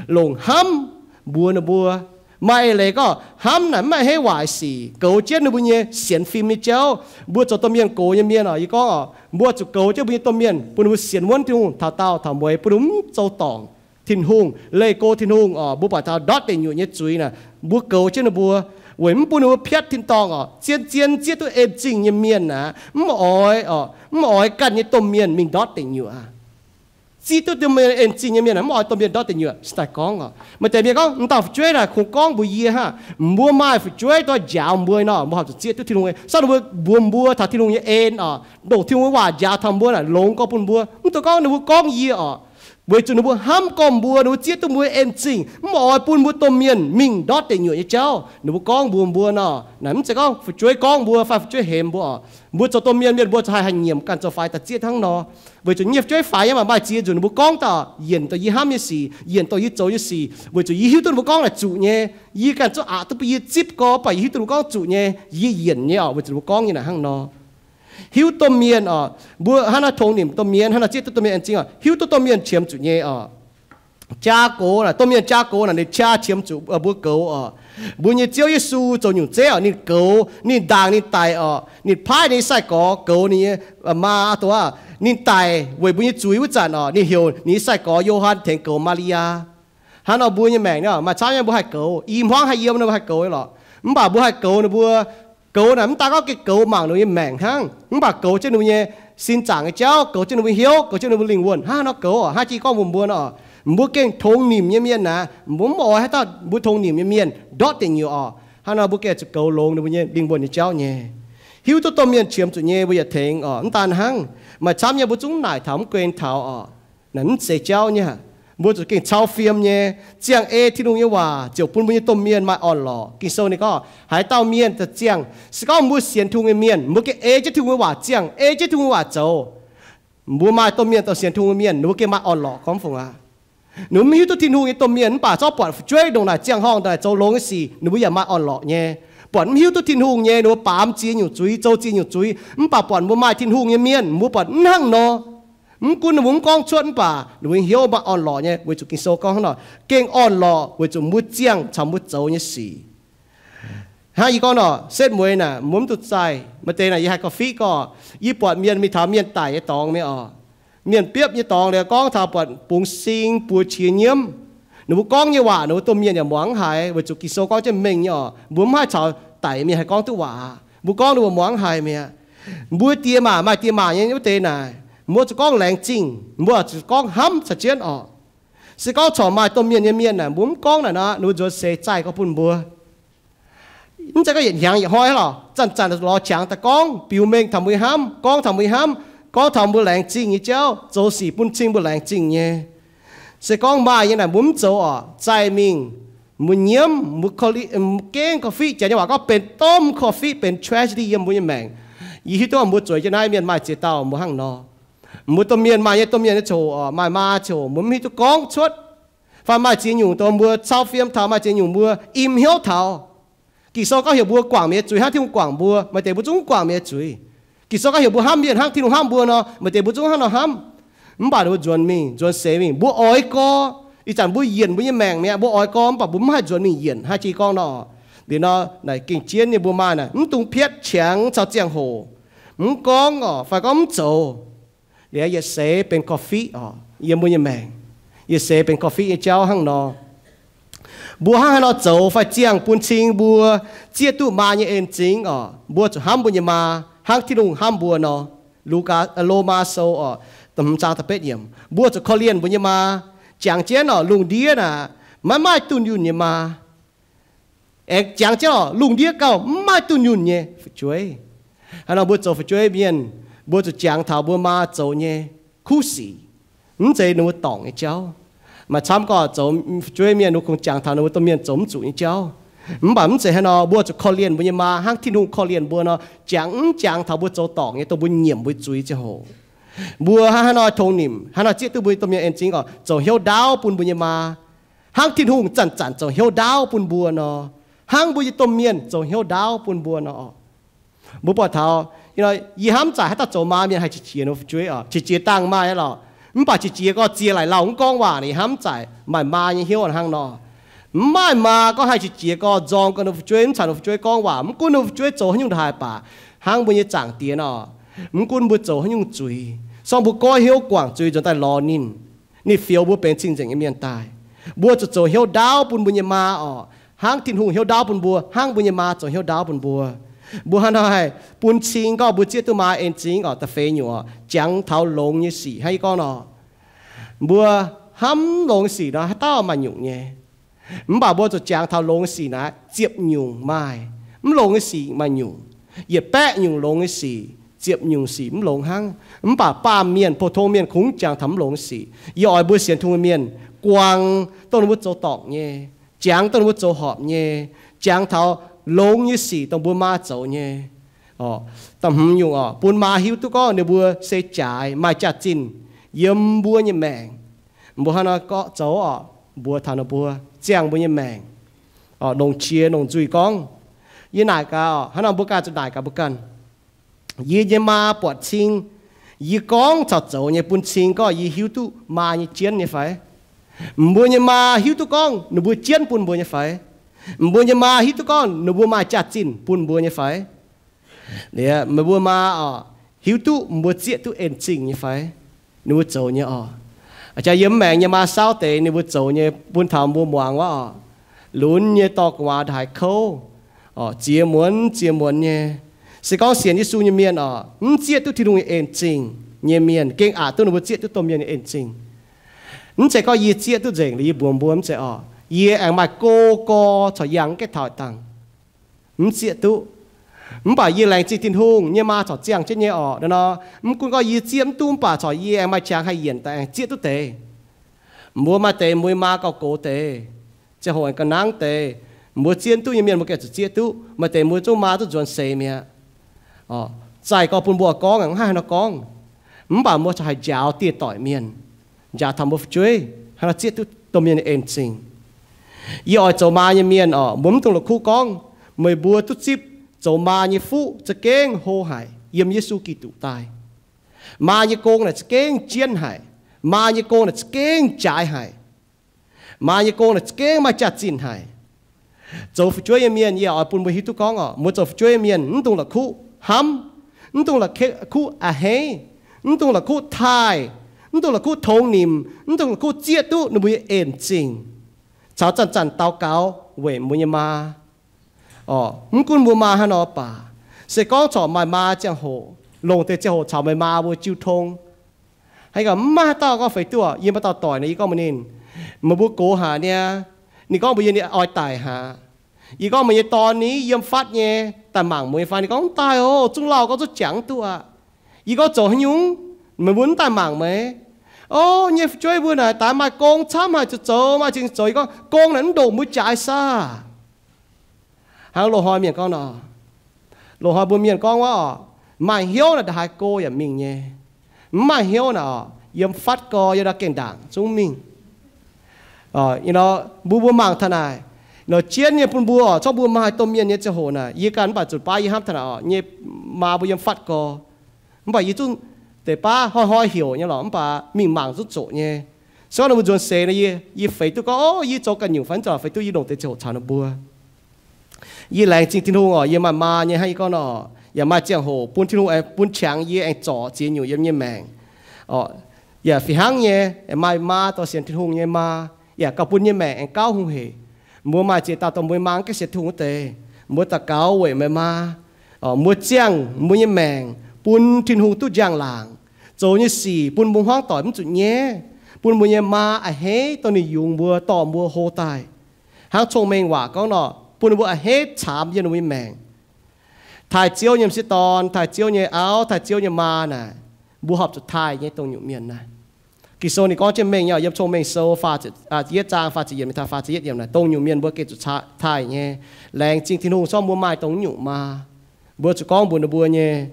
longc hnamv mbuox ninh mbuo. Maaih eix leiz gorngv hnamv naaic mv maaih haaix waaic sic, goux jienv ninh mbuo nyei sienx fim nyei jauv. Mbuo zoux domh mienh gox nyei mienh orqc, yie gorngv orqc, mbuo zuqc goux jienv mbuo nyei domh mienh, bun ninh mbuo sienx wuonv Tin-Hungh taux daauh taux mueiz, bun ninh mbuo mv zoux dorngc Tin-Hungh, leih go Tin-Hungh orqc. Mbuo buatc taux ndortv deic nyuoqc nyei zuiz naaic, mbuo goux jienv ninh mbuo weic mv bun ninh mbuo piatv tin-dorngh orqc. Zien-zien zieqv duqv en zingh nyei mienh aqv, mv oix orqc, mv oix ganh nyei domh mienh mingh ndortv deic nyuoqc aqv. Zieqv duqv domh mienh en zingh nyei mienh aqv, mv oix domh mienh ndortv deic nyuoqc. Se daaih gorngv orqc, maaih deix mienh gorngv, m'dauh fu'jueiv naaic kungx gorngv mbuox yie hnangv, mbuo maaih fu'jueiv dorh njaaux mbuo nor, mbuo horpc zuqc zieqv duqv Tin-Hungh nyei. Sortv ninh mbuo mbuox mbuo taux Tin-Hungh nyei en orqc, ndongc Tin-Hungh nyei waac njaaux taux mbuo naaic longx gorx bun mbuo. Mv dungx gorngv ninh mbuo gorngv yie orqc, weic zuqc ninh mbuo hnamv gorngv mbuo, ninh mbuo zieqv duqv mbuo en zingh, mv oix bun mbuo domh mienh mingh ndortv deic nyuoqc nyei jauv. Ninh mbuo gorngv mbuox mbuo nor, naaic mv zeiz gorngv fu'jueiv gorngv mbuo fai fu'jueiv hemx mbuo orqc. Mbuo zoux domh mienh, mienh mbuo zuqc haih haih nyiemc ganh zoux faix daaih zieqv hnangv nor. Weic zuqc nyei fu'jueiv faix nyei maah, maaih ziex nzunc ninh mbuo gorngv daaih yienc dongh yie hnamv nyei sic, yienc dongh yie zoux nyei sic, weic zuqc yie hiuv duqv ninh mbuo gorngv naaic zuqc nyei. Yie ganh zungv aqc duqv bun yie zipv gorx, mv baac yie hiuv duqv ninh mbuo gorngv zuqc nyei, yie yienc nyei orqc, weic zuqc ninh mbuo gorngv nyei naaic hnangv nor. Hiuv domh mienh orqc, mbuo hnangv naaiv tongx nimc domh mienh, hnangv naaiv zieqv duqv domh mienh en zingh orqc, hiuv duqv domh mienh qiemx zuqc nyei orqc. Jaa gox naaic, domh mienh jaa gox naaic ninh qaqv qiemx zuqc mbuo goux orqc. Mbuo nyei Ziouv Yesu zoux nyungc zeiv orqc, ninh goux, ninh ndaangc ninh daic orqc, ninh paaiv ninh nyei sai-gorx goux ninh nyei maa, aa, dongh aav, ninh daic weic mbuo nyei zuiz wuov zanc orqc, ninh heuc ninh nyei sai-gorx Yo^han tengx goux Maa^li^yaa. Hnangv nor mbuo nyei maengc nor maaih camv nyei mbuo haih goux, i hmuangv haih yiem nor mbuo haih goux nyei lorqc. Mv baac mbuo haih goux ninh mbuo, goux naaic mv daaih gorngv gengh goux mangc ninh mbuo nyei maengc hnangv, mv baac goux jienv ninh mbuo nyei sin zaangc nyei jauv, goux jienv ninh mbuo hnyouv, goux jienv ninh mbuo lingh wuonh. Hnangv nor goux orqc, hnangv jiex gorngv mbuox mbuo nor, mbuo gengh tongx nimc nyei mienh naaic, mbuo mv oix haaix dauh mbuo tongx nimc nyei mienh ndortv deic nyuoqc orqc. Hnangv nor mbuo gengh zuqc goux longx ninh mbuo nyei lingh wuonh nyei jauv nyei. Hiuv duqv domh mienh qiemx zuqc nyei mbuo yaac tengx orqc. Mv daan hnangv, maaih camv nyei mbuo zungv naaic taux mv guen taux orqc. Naaic mv zeiz jauv nyei. Mbuo zuqc gengh cau fiem nyei, ziangh ei Tin-Hungh nyei waac ziouc bun mbuo nyei domh mienh maaih orn-lorqc. Ging-Sou ninh gorngv, haaix dauh mienh daaih ziangh, se gorngv mbuo sienx Tin-Hungh nyei mienh, mbuo gengh ei jienv Tin-Hungh nyei waac ziangh, ei jienv Tin-Hungh nyei waac zoux, mbuo maaih domh mienh daaih sienx Tin-Hungh nyei mienh, ninh mbuo gengh maaih orn-lorqc gormx fungc aqv. Ninh mbuo mv hiuv duqv Tin-Hungh nyei domh mienh mv baac zorqv buatc fu'jueiv ndongc naaic ziangh horngh, ndongc naaic zoux longx nyei sic, ninh mbuo yaac maaih orn-lorqc nyei. Buatc mv hiuv duqv Tin-Hungh nyei, ninh mbuo baamz ziex nyungc zuiz, zoux ziex nyungc zuiz, mv baac buatc mbuo maaih Tin-Hungh nyei mienh, mbuo buatc mv hnangv nor. Mv gunv ninh mbuo mv gorngv cuotv mv baac ninh mbuo hnyouv maaih orn-lorqc nyei, weic zuqc Ging-Sou gorngv hnangv nor, gengh orn-lorqc weic zuqc mbuo ziangh caux mbuo zoux nyei sic. Hnangv yie gorngv nor, setv mueiz naaic mbuo mv duqv zaih. Maaih deix naaic yie haih gauh fiqv gorngv, yie buatc mienh mingh taux mienh daic nyei dorngx mingh orqc, mienh biopv nyei dorngx liuz gorngv taux buatc bungx sing buoz qiex nyiemv. Ninh mbuo gorngv nyei waac ninh mbuo domh mienh yaac muangx mv haiz, weic zuqc Ging-Sou gorngv jienv mengh nyei orqc, mbuo mv haih caux daic mienh haih gorngv duqv waac. Mbuo gorngv ninh mbuo muangx mv haiz mi'aqv. Mbuo diex maac maaih diex maac nyei wuov deix naaic, mbuo zuqc gorngv laengz zingh, mbuo zuqc gorngv hnamv caux jienv orqc. Se gorngv corc maaih domh mienh nyei mienh naaic, mbuo mv gorngv naaic nor, ninh mbuo nzuonx seix zaih gorngv bun mbuo. Mv zeiz gorngv yietc hnyangx yietc hnoi lorqc, zanc-zanc lorz qangx daaih gorngv, biux mengh taux mbuo nyei hnamv, gorngv taux mbuo nyei hnamv, gorngv taux mbuo laengz zingh nyei jauv, zoux sic bun cing mbuo laengz zingh nyei. Se gorngv maaih nyei naaic mbuo mv zoux orqc, zaih mingh, mbuo nyiemv, mbuo korv-, gengh korv-fiqv. Janx nyei waac gorngv benx domh korv-fiqv, benx tragedy yiem mbuo nyei maengc. Yie hiuv duqv mbuo zueiz jienv naaiv mienh maaih ziex dauh mbuo hnangv nor. Mbuo domh mienh maaih nyei, domh mienh nyei ziangh hoc, maaih maa ziangh hoc mbuo mv hiuv duqv gorngv cuotv. Fai maaih ziex nyungc dongh mbuo cau fiem taux, maaih ziex nyungc mbuo im hnyouv taux. Ging-Sou gorngv heuc mbuo guangc mienh nyei zuiz hnangv Tin-Hungh guangc mbuo. Maaih deix mbuo zungv mv guangc mienh nyei zuiz. Ging-Sou gorngv heuc mbuo hnamv mienh hnangv Tin-Hungh hnamv mbuo nor. Maaih deix mbuo zungv hnangv nor hnamv. Mv baac mbuo nzuonx mingh, nzuonx seix mingh, mbuo oix gorx. Ih zanc mbuo yienc mbuo nyei maengc mi'aqv, mbuo oix gorx, mv baac mbuo mv haih nzuonx mingh yienc. Hnangv jiex gorngv nor, liuz nor, naaic gengh jienv nyei mbuo maaih naaic mv dungx piatv qangx caux ziangh hoc, mv gorngv oc, fai gorngv mv zoux. Liuz yietc seix benx korv-fiqv oc, yiem mbuo nyei maengc, yietc seix benx korv-fiqv nyei jauv hnangv nor. Mbuo hnangv haaix nor zoux fai ziangh bun cing mbuo zieqv duqv maa nyei en-zingx oc? Mbuo zuqc hnamv mbuo nyei maa hnangv Tin-Hungh hnamv mbuo nor. Lugaa, Lomaa Sou oc, da'hmz zaang da'betv yiemc. Mbuo zuqc korv-lienh mbuo nyei maa. Jangx jienv oc, lungh ndiev naaic maiv maaih dunh yunh nyei maa. Aengx jangx jienv oc, lungh ndiev gauh mv maaih dunh yunh nyei fu'jueiv. Hnangv nor mbuo zoux fu'jueiv mienh, mbuo zuqc jangx taux mbuo maa zoux nyei kuv sic, mv zeiz ninh mbuo dorngc nyei jauv. Maaih camv gorngv zoux fu'jueiv mienh, ninh mbuo kungx jangx taux ninh mbuo domh mienh zoux mv zuqc nyei jauv. Mv baac mv zeiz hnangv nor, mbuo zuqc korv-lienh mbuo nyei maa hnangv Tin-Hungh korv-lienh mbuo nor, jangx mv jangx taux mbuo zoux dorngc nyei, dongh mbuo nyiemc mbuo zuiz ziangh hoc. Mbuo hnangv haaix nor tongx nimc, hnangv haaix nor zieqv duqv mbuo domh mienh en-zingx oc, zoux hnyouv ndaauv bun mbuo nyei maa, hnangv Tin-Hungh zanc-zanc zoux hnyouv ndaauv bun mbuo nor, hnangv mbuo nyei domh mienh zoux hnyouv ndaauv bun mbuo nor oc. Mbuo buatc taux, yie hnamv mv zaic haaix dauh zoux maa mienh haih qiex jiez ninh mbuo fu'jueiv oc. Qiex jiez dangh maaih lorqc, mv baac qiex jiez gorngv ziex laic lauh mv gorngv waac, yie hnamv mv zaic maaih maa nyei hnyouv hnangv nor. Mv maaih maa gorngv haih qiex jiez gorngv nzorng gorngv ninh mbuo fu'jueiv, mv caux ninh mbuo fu'jueiv gorngv waac, mv gunv ninh mbuo fu'jueiv zoux haaix nyungc ndongc haaix baac, hnangv mbuo nyei Zaangc Diex nor, mv gunv mbuo zoux haaix nyungc zuiz, se gorngv mbuo goiv hnyouv guangc zuiz nzuonx daaih lorz ninh, ninh fioux mbuo benx cing-nzengc nyei mienh daaih. Mbuo zuqc zoux hnyouv ndaauv bun mbuo nyei maa oc, hnangv Tin-Hungh hnyouv ndaauv bun mbuo, hnangv mbuo nyei maa zoux hnyouv ndaauv bun mbuo. Mbuo hnangv haaix nor haih bun cing gorngv mbuo zieqv duqv maa en-zingx oc? Da'feix nyungc oc, jangx taux longx nyei sic. Hnangv yie gorngv nor, mbuo hnamv longx nyei sic nor, haaix dauh maaih nyungc nyei. Mv baac mbuo zuqc jangx taux longx nyei sic naaic ziepc nyungc maaih, mv longx nyei sic maaih nyungc. Yietc baeqv nyungc longx nyei sic, ziepc nyungc sic mv longx hnangv. Mv baac baamh mienh, pou-tong mienh kungx jangx taux mv longx nyei sic. Yie oix mbuo sienx Tin-Hungh mienh guangc dongh ninh mbuo zoux dorngc nyei, jangx dongh ninh mbuo zoux horpc nyei, jangx taux longx nyei sic dongh mbuo maa zoux nyei. Da'hmz nyungc oc, bun maa hiuv duqv gorngv ninh mbuo se jaaix, maaih jaax-zinh yiem mbuo nyei maengc. Mbuo hnangv nor gorngv zoux oc, mbuox taux ninh mbuo ziangh mbuo nyei maengc, longc qiex longc nzuih gorngv. Yie naaic gaax oc, hnangv nor mbuo ganh zuqc naaic gaax mbuo ganh, yie nyei maa buatc cing yie gorngv caux zoux nyei bun cing gorngv yie hiuv duqv maa nyei jienv nyei fai? Mbuo nyei maa hiuv duqv gorngv ninh mbuo jienv bun mbuo nyei fai? Mbuo nyei maa hiuv duqv gorngv ninh mbuo maaih jaax-zinh bun mbuo nyei fai? Liuz meih mbuo maa oc, hiuv duqv mbuo zieqv duqv en-zingh nyei fai? Ninh mbuo zoux nyei oc. Jaax yiem maengx nyei maa sauv deix ninh mbuo zoux nyei bun taux mbuo muangx wuov oc. Lunx nyei dorh gu'nguaaz ndongc haaix kouv, ziex muonz ziex muonz nyei. Se gorngv sienx Yesu nyei mienh oc, mv zieqv duqv Tin-Hungh nyei en-zingh nyei mienh gengh aqc duqv ninh mbuo zieqv duqv domh mienh nyei en-zingh. Mv zeiz gorngv yie zieqv duqv nzengc liuz yie mbuox mbuo, mv zeiz oc. Yie aengx maaih go gorx caux yangh gaengh taux dangh. Mv zieqv duqv. Mv baac yie laengz zingh Tin-Hungh nyei maa corc ziangh jienv nyei oc. Nor, mv gunv gorngv yie zieqv mv duqv mv baac corc yie aengx maaih qangx haih yienc daaih aengx zieqv duqv deix. Mbuo maaih deix mbuo nyei maa gauh gox deix, ziangh hoc aengx ga'nangv deix. Mbuo zieqv mv duqv nyei mienh mbuo gengh zuqc zieqv duqv. Maaih deix mbuo zungv maa duqv nzuonx seix mi'aqv. Zaih gorx bun mbuo gorngv, mv haih haaix nor gorngv. Mv baac mbuo corc haih njaaux dieh doic mienh, njaaux taux mbuo fu'jueiv, hnangv nor zieqv duqv domh mienh nyei en-zingh. Yie oix zoux maa nyei mienh oc, mbuo mv dungx la'kuqv gorngv meih mbuo duqv zipv zoux maa nyei fuqv za'gengh hlo haic yiem Yesu Giduc daaih. Maa nyei gong naaic za'gengh jienv haic. Maa nyei gong naaic za'gengh jaaix haic. Maa nyei gong naaic za'gengh maaih jaax-zinh haic. Zoux fu'jueiv nyei mienh, yie oix bun mbuo hiuv duqv gorngv oc, mbuo zoux fu'jueiv nyei mienh mv dungx la'kuqv hnamv, mv dungx la'kuqv a'hneiv, mv dungx la'kuqv taaih, mv dungx la'kuqv tongx nimc, mv dungx la'kuqv zieqv duqv ninh mbuo nyei en-zingh, caux zanc-zanc daux gaux weic mbuo nyei maa. Oc, mv gunv mbuo maa hnangv nor baac, se gorngv corc maaih maa ziangh hoc, longc deix ziangh hoc caux meih maa mbuo jiu tong. Haaix gaax mv maaih haaix dauh gorngv feix duqv, yie maaih dauh doic nor, yie gorngv mbuox ninh, meih mbuo gox haaix niaa? Ninh gorngv mbuox yie ninh oix daic haic. Yie gorngv meih nyei dorn ni yiem fatv nyei daaih mangc meih fai? Ninh gorngv mv daaih oc, zungv lauh gorngv zungv jangx mv duqv aqv. Yie gorngv zoux haaix nyungc? Meih mbuo mv daaih mangc meih? O, nyei fu'jueiv mbuo naaic daaih maaih gong camv haic, zoux zoux maaih zingh zoux. Yie gorngv gong naaic mv ndongc mbuo jaaix saah? Hnangv loz-hnoi mienh gorngv nor, loz-hnoi mbuo mienh gorngv wuov oc, maaih hnyouv naaic ndongc haaix go yaac mingh nyei. Mv maaih hnyouv naaic oc, yiem fatv gorx yiem ndau gaengh ndaangc zungv mingh. Nor mbuo, mbuo mangc taux naaic, nor jienv nyei bun mbuo oc, zorqv mbuo maaih domh mienh nyei ziangh hoc naaic, yie ganh mv baac zuqc baav yie hnamv taux naaic oc, nyei maa mbuo yiem fatv gorx. Mv baac yie zungv deix baav hnoi-hnoi heuc nyei lorqc, mv baac mingh mangc zungv zoqc nyei. Se gorngv ninh mbuo nzuonx seix nor, yie, yie feix duqv gorngv, o, yie zoux ganh nyungc fai mv zoux, feix duqv yie longc deix ziangh hoc caux ninh mbuo. Yie laengz zingh Tin-Hungh oc, yie maaih maa nyei hnangv yie gorngv nor, yaac maaih ziangh hoc bun Tin-Hungh aengx bun qangx yie aengx zorc ziex nyungc yiem nyei maengc. Yaac fih hnangv nyei, maaih maa dorh sienx Tin-Hungh nyei maa, yaac gauh bun nyei maengc aengx gauh hungh heic. Mbuo maaih ziex dauh dorh mbuo nyei maa gaengh sienx Tin-Hungh wuov deix, mbuo daux gaux weic meih maa, mbuo ziangh mbuo nyei maengc bun Tin-Hungh duqv njang-laangc, zoux nyei sic bun mbuo hmuangv doic mv zuqc nyaiv, bun mbuo nyei maa a'hneiv dongh ninh yungz mbuo, dorh mbuo hlo daaih. Hnangv cong-mengh waac gorngv nor, bun ninh mbuo a'hneiv caamx yiem ninh mbuo nyei maengc. Taaih Ziouv nyei m'sieqv dorn, taaih Ziouv nyei auv, taaih Ziouv nyei maa naaic, mbuo horpc zuqc taaih nyei dongh nyungc mienh naaiv. Ging-Sou ninh gorngv jienv mengh nyei, yiem Cong-Mengh Sou, yietv zaang faah ziepc yiemc, faah ziepc yietv yiemc naaic, dongh nyungc mienh mbuo gengh zuqc taaih nyei. Laengz zingh Tin-Hungh, se gorngv mbuo maaih dongh nyungc maa, mbuo zuqc gorngv mbuox ninh mbuo nyei.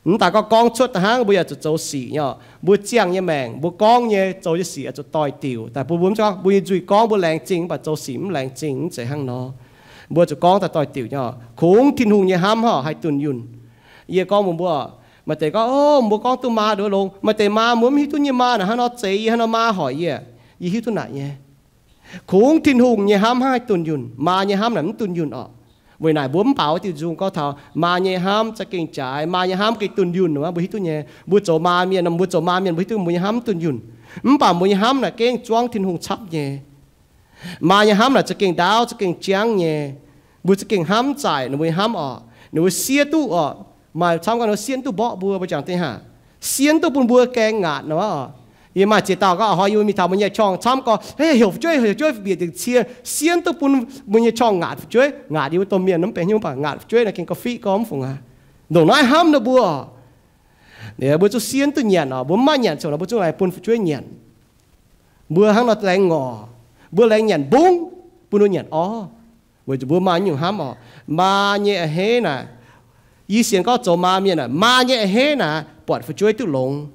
Mv daaih gorngv gorngv cuotv daaih hnangv, mbuo yaac zuqc zoux sic nyei. Mbuo ziangh nyei maengc, mbuo gorngv nyei, zoux nyei sic oix zuqc doix-diuc daaih bun mbuo. Mv zeiz gorngv mbuo nyei nzuih gorngv mbuo laengz zingh, mv baac zoux sic mv laengz zingh, mv zeiz hnangv nor. Mbuo zuqc gorngv daaih doix-diuc nyei, kungx Tin-Hungh nyei hnamv haih dunh yunh. Yie gorngv mbuox mbuo, maaih deix gorngv, o, mbuo gorngv duqv maa nduov longx. Maaih deix maa mbuo mv hiuv duqv nyei maa naaic hnangv nor, zeiz yie hnangv nor, maa hoic yie. Yie hiuv duqv naaic nyei. Kungx Tin-Hungh nyei hnamv haih dunh yunh, maa nyei hnamv naaic mv dunh yunh orqc. Weic naaic mbuo mv baaux wuov diuh nzung gorngv taux maa nyei hnamv za'gengh jaaix, maa nyei hnamv gengh dunh yunh, mbuo hiuv duqv nyei. Mbuo zoux maa mienh, mbuo zoux maa mienh mbuo hiuv duqv mbuo nyei hnamv mv dunh yunh. Mv baac mbuo nyei hnamv naaic gengh zuangv Tin-Hungh camv nyei. Maa nyei hnamv naaic za'gengh ndaauv, za'gengh jangv nyei. Mbuo za'gengh hnamv zaaic ninh mbuo nyei hnamv orqc. Ninh mbuo siev duqv orqc. Maaih camv gorngv ninh mbuo siev duqv mborqv mbuo, mbuo jangx dingh haac, siev duqv bun mbuo gaeng ngaatc nor orqc. Yie maaih ziex dauh gorngv, o, yie mingh taux mbuo nyei qongx camv gorngv, hei, heuc fu'jueiv, heuc fu'jueiv bieqc nzengc cie, siev duqv bun mbuo nyei qongx ngaatc fu'jueiv. Ngaatc yie mbuo domh mienh mv benx hnyouv, mv baac ngaatc fu'jueiv naaic gengh gauh fiqv gorngv mv fungc aqv. Ndongc naaiv hnamv ninh mbuo orqc. Mbuo zuqc siev duqv nyanc orqc. Mbuo mv maaih nyanc ziouc nor, mbuo zungv laengz bun fu'jueiv nyanc. Mbuo hnangv nor laengz ngorc, mbuo laengz nyanc mbungv, bun ninh nyanc orv, weic zuqc mbuo maaih nyungc hnamv orqc. Maa nyei a'hneiv naaic, yie sienx gorngv zoux maa mienh aah, maa nyei a'hneiv naaic buatc fu'jueiv duqv longx.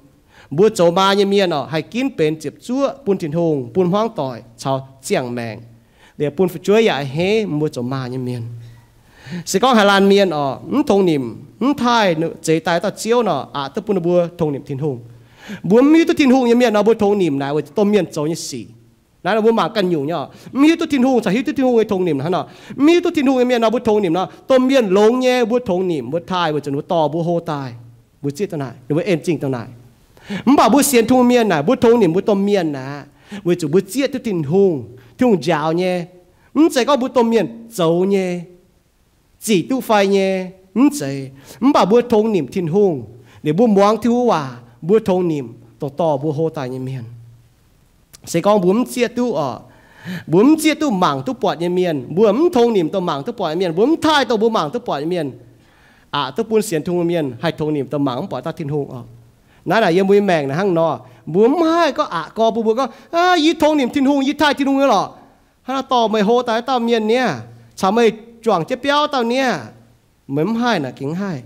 Mbuo zoux maa nyei mienh orqc, haih ginv benx ziepc zuoqv bun Tin-Hungh, bun hmuangv doic caux ziangh maengc, liuz bun fu'jueiv yaac a'hneiv mbuo zoux maa nyei mienh. Se gorngv haaix laanh mienh orqc, mv tongx nimc, mv taaih zeix daaih dauh Ziouv nor, aqc duqv bun ninh mbuo tongx nimc Tin-Hungh. Mbuo mv hiuv duqv Tin-Hungh nyei mienh nor, mbuo tongx nimc naaic weic domh mienh zoux nyei sic. Naaiv nor mbuo mangc ganh nyungc nyei orqc. Mv hiuv duqv Tin-Hungh caux hiuv duqv Tin-Hungh nyei tongx nimc hnangv nor. Mv hiuv duqv Tin-Hungh nyei mienh nor, mbuo tongx nimc nor, domh mienh longx nyei mbuo tongx nimc, mbuo taaih weic zuqc ninh mbuo dorh mbuo hlo daaih. Mbuo zieqv dongh naaic, ninh mbuo en zingh dongh naaic. Mv baac mbuo sienx Tin-Hungh mienh naaic, mbuo tongx nimc mbuo domh mienh aqv, weic zuqc mbuo zieqv duqv Tin-Hungh, Tin-Hungh njaaux nyei. Mv zeiz gorngv mbuo domh mienh zoux nyei, zic duqv fai nyei, mv zeiz. Mv baac mbuo tongx nimc Tin-Hungh, liuz mbuo muangx Tin-Hungh waac, mbuo tongx nimc dongh dorh mbuo hlo daaih nyei mienh. Se gorngv mbuo mv zieqv duqv orqc, mbuo mv zieqv duqv mangc duqv buatc nyei mienh, mbuo mv tongx nimc dongh mangc duqv buatc nyei mienh, mbuo mv taaih dongh mbuo mangc duqv buatc nyei mienh, aqc duqv bun sienx Tin-Hungh mienh haih tongx nimc dongh mangc mv buatc dauh Tin-Hungh orqc. Naaiv naaic yiem mbuo nyei maengc naaic hnangv nor, mbuo mv haih gorngv aqc gorx bun mbuo gorngv, yie tongx nimc Tin-Hungh, yie taaih Tin-Hungh nyei lorqc, hnangv naaiv dorh meih hlo daaih dauh mienh niaa, caux meih juangc jienv biauv dauh niaa. Meih mv haih naaic gengh mv haih.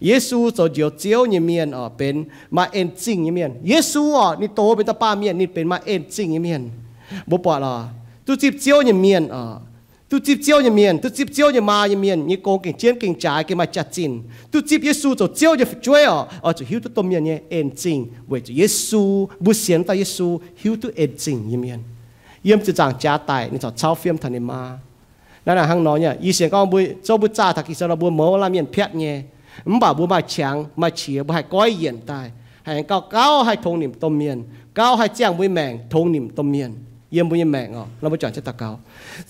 Yesu zoux njoux Ziouv nyei mienh orqc, benx maaih en zingh nyei mienh. Yesu orqc, ninh doz benx dauh baamh mienh, ninh benx maaih en zingh nyei mienh. Mbuo buatc lorqc, duqv zipv Ziouv nyei mienh orqc, duqv zipv Ziouv nyei mienh, duqv zipv Ziouv nyei maa nyei mienh nyei gong gengh jienv gengh jaaix gengh maaih jaax-zinh. Duqv zipv Yesu zoux Ziouv nyei fu'jueiv orqc, oix zuqc hiuv duqv domh mienh nyei en zingh weic zuqc Yesu. Mbuo sienx dauh Yesu hiuv duqv en zingh nyei mienh. Yiem ziepc nzaangc jaax daic ninh corc cauv fiem taux ninh maa. Naaiv naaic hnangv nor nyei. Yie sienx gorngv mbuo zouv mbuo zaah taux Ging-Sou nor, mbuo mouz laanh mienh piatv nyei. Mv baac mbuo maaih qangx maaih qiex, mbuo haih goiv yienc daaih, haih gauh gauh haih tongx nimc domh mienh, gauh haih ziangh mbuo nyei maengc tongx nimc domh mienh. Yiem mbuo nyei maengc orqc, lomh mbuo juangc jienv daux gaux.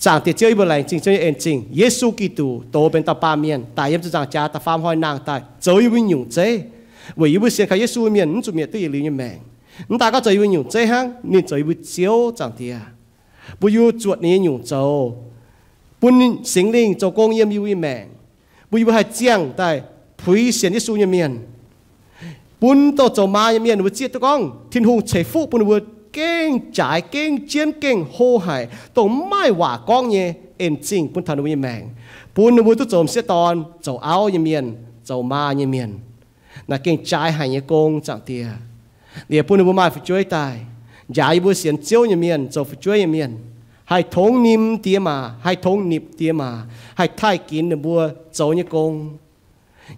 Zaangc Diex Ziouv, yie mbuo laengz zingh Ziouv nyei en zingh. Yesu Giduc doz benx dauh baamh mienh daic yiem ziepc nzaangc jaax da'faam hnoi nangh daaih zoux yie mbuo nyungc zeiv, weic yie mbuo sienx kaux Yesu mienh mv zuqc mietc duqv yietc liuz nyei maengc. Mv daaih gorngv zoux yie mbuo nyungc zeiv hnangv, ninh zoux yie mbuo Ziouv, Zaangc Diex. Bun yie mbuo zuotc ninh nyei nyungc zoux, bun Singx Lingh zoux gong yiem yie mbuo nyei maengc, bun yie mbuo haih ziangh daaih puix sienx Yesu nyei mienh, bun dongh zoux maa nyei mienh ninh mbuo zieqv duqv gorngv Tin-Hungh ceix fuqv bun ninh mbuo gengh jaaix, gengh jienv, gengh hlo haic, dongh mv maaih waac gorngv nyei en zingh bun taux ninh mbuo nyei maengc, bun ninh mbuo duqv zoux m'sieqv dorn, zoux auv nyei mienh, zoux maa nyei mienh. Naaiv gengh jaaix haic nyei gong, Zaangc Diex. Liuz bun ninh mbuo maaih fu'jueiv daaih, njaaux yie mbuo sienx Ziouv nyei mienh zoux fu'jueiv nyei mienh, haih tongx nimc diex maac, haih tongx nipc diex maac, haih taaih ginx ninh mbuo zoux nyei gong,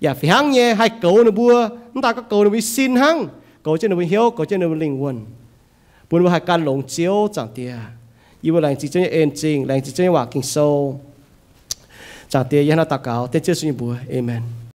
yaac fih hnangv nyei haih goux ninh mbuo. Mv daaih gorngv goux ninh mbuo nyei sin hnangv, goux jienv ninh mbuo hnyouv, goux jienv ninh mbuo lingh wuonh, bun mbuo haih gan longx Ziouv. Zaangc Diex, yie mbuo laengz zingh Ziouv nyei en zingh, laengz zingh Ziouv nyei waac Ging-Sou. Zaangc Diex, yie hnangv naaiv daux gaux dengv Ziouv Yesu nyei mbuox, aamen.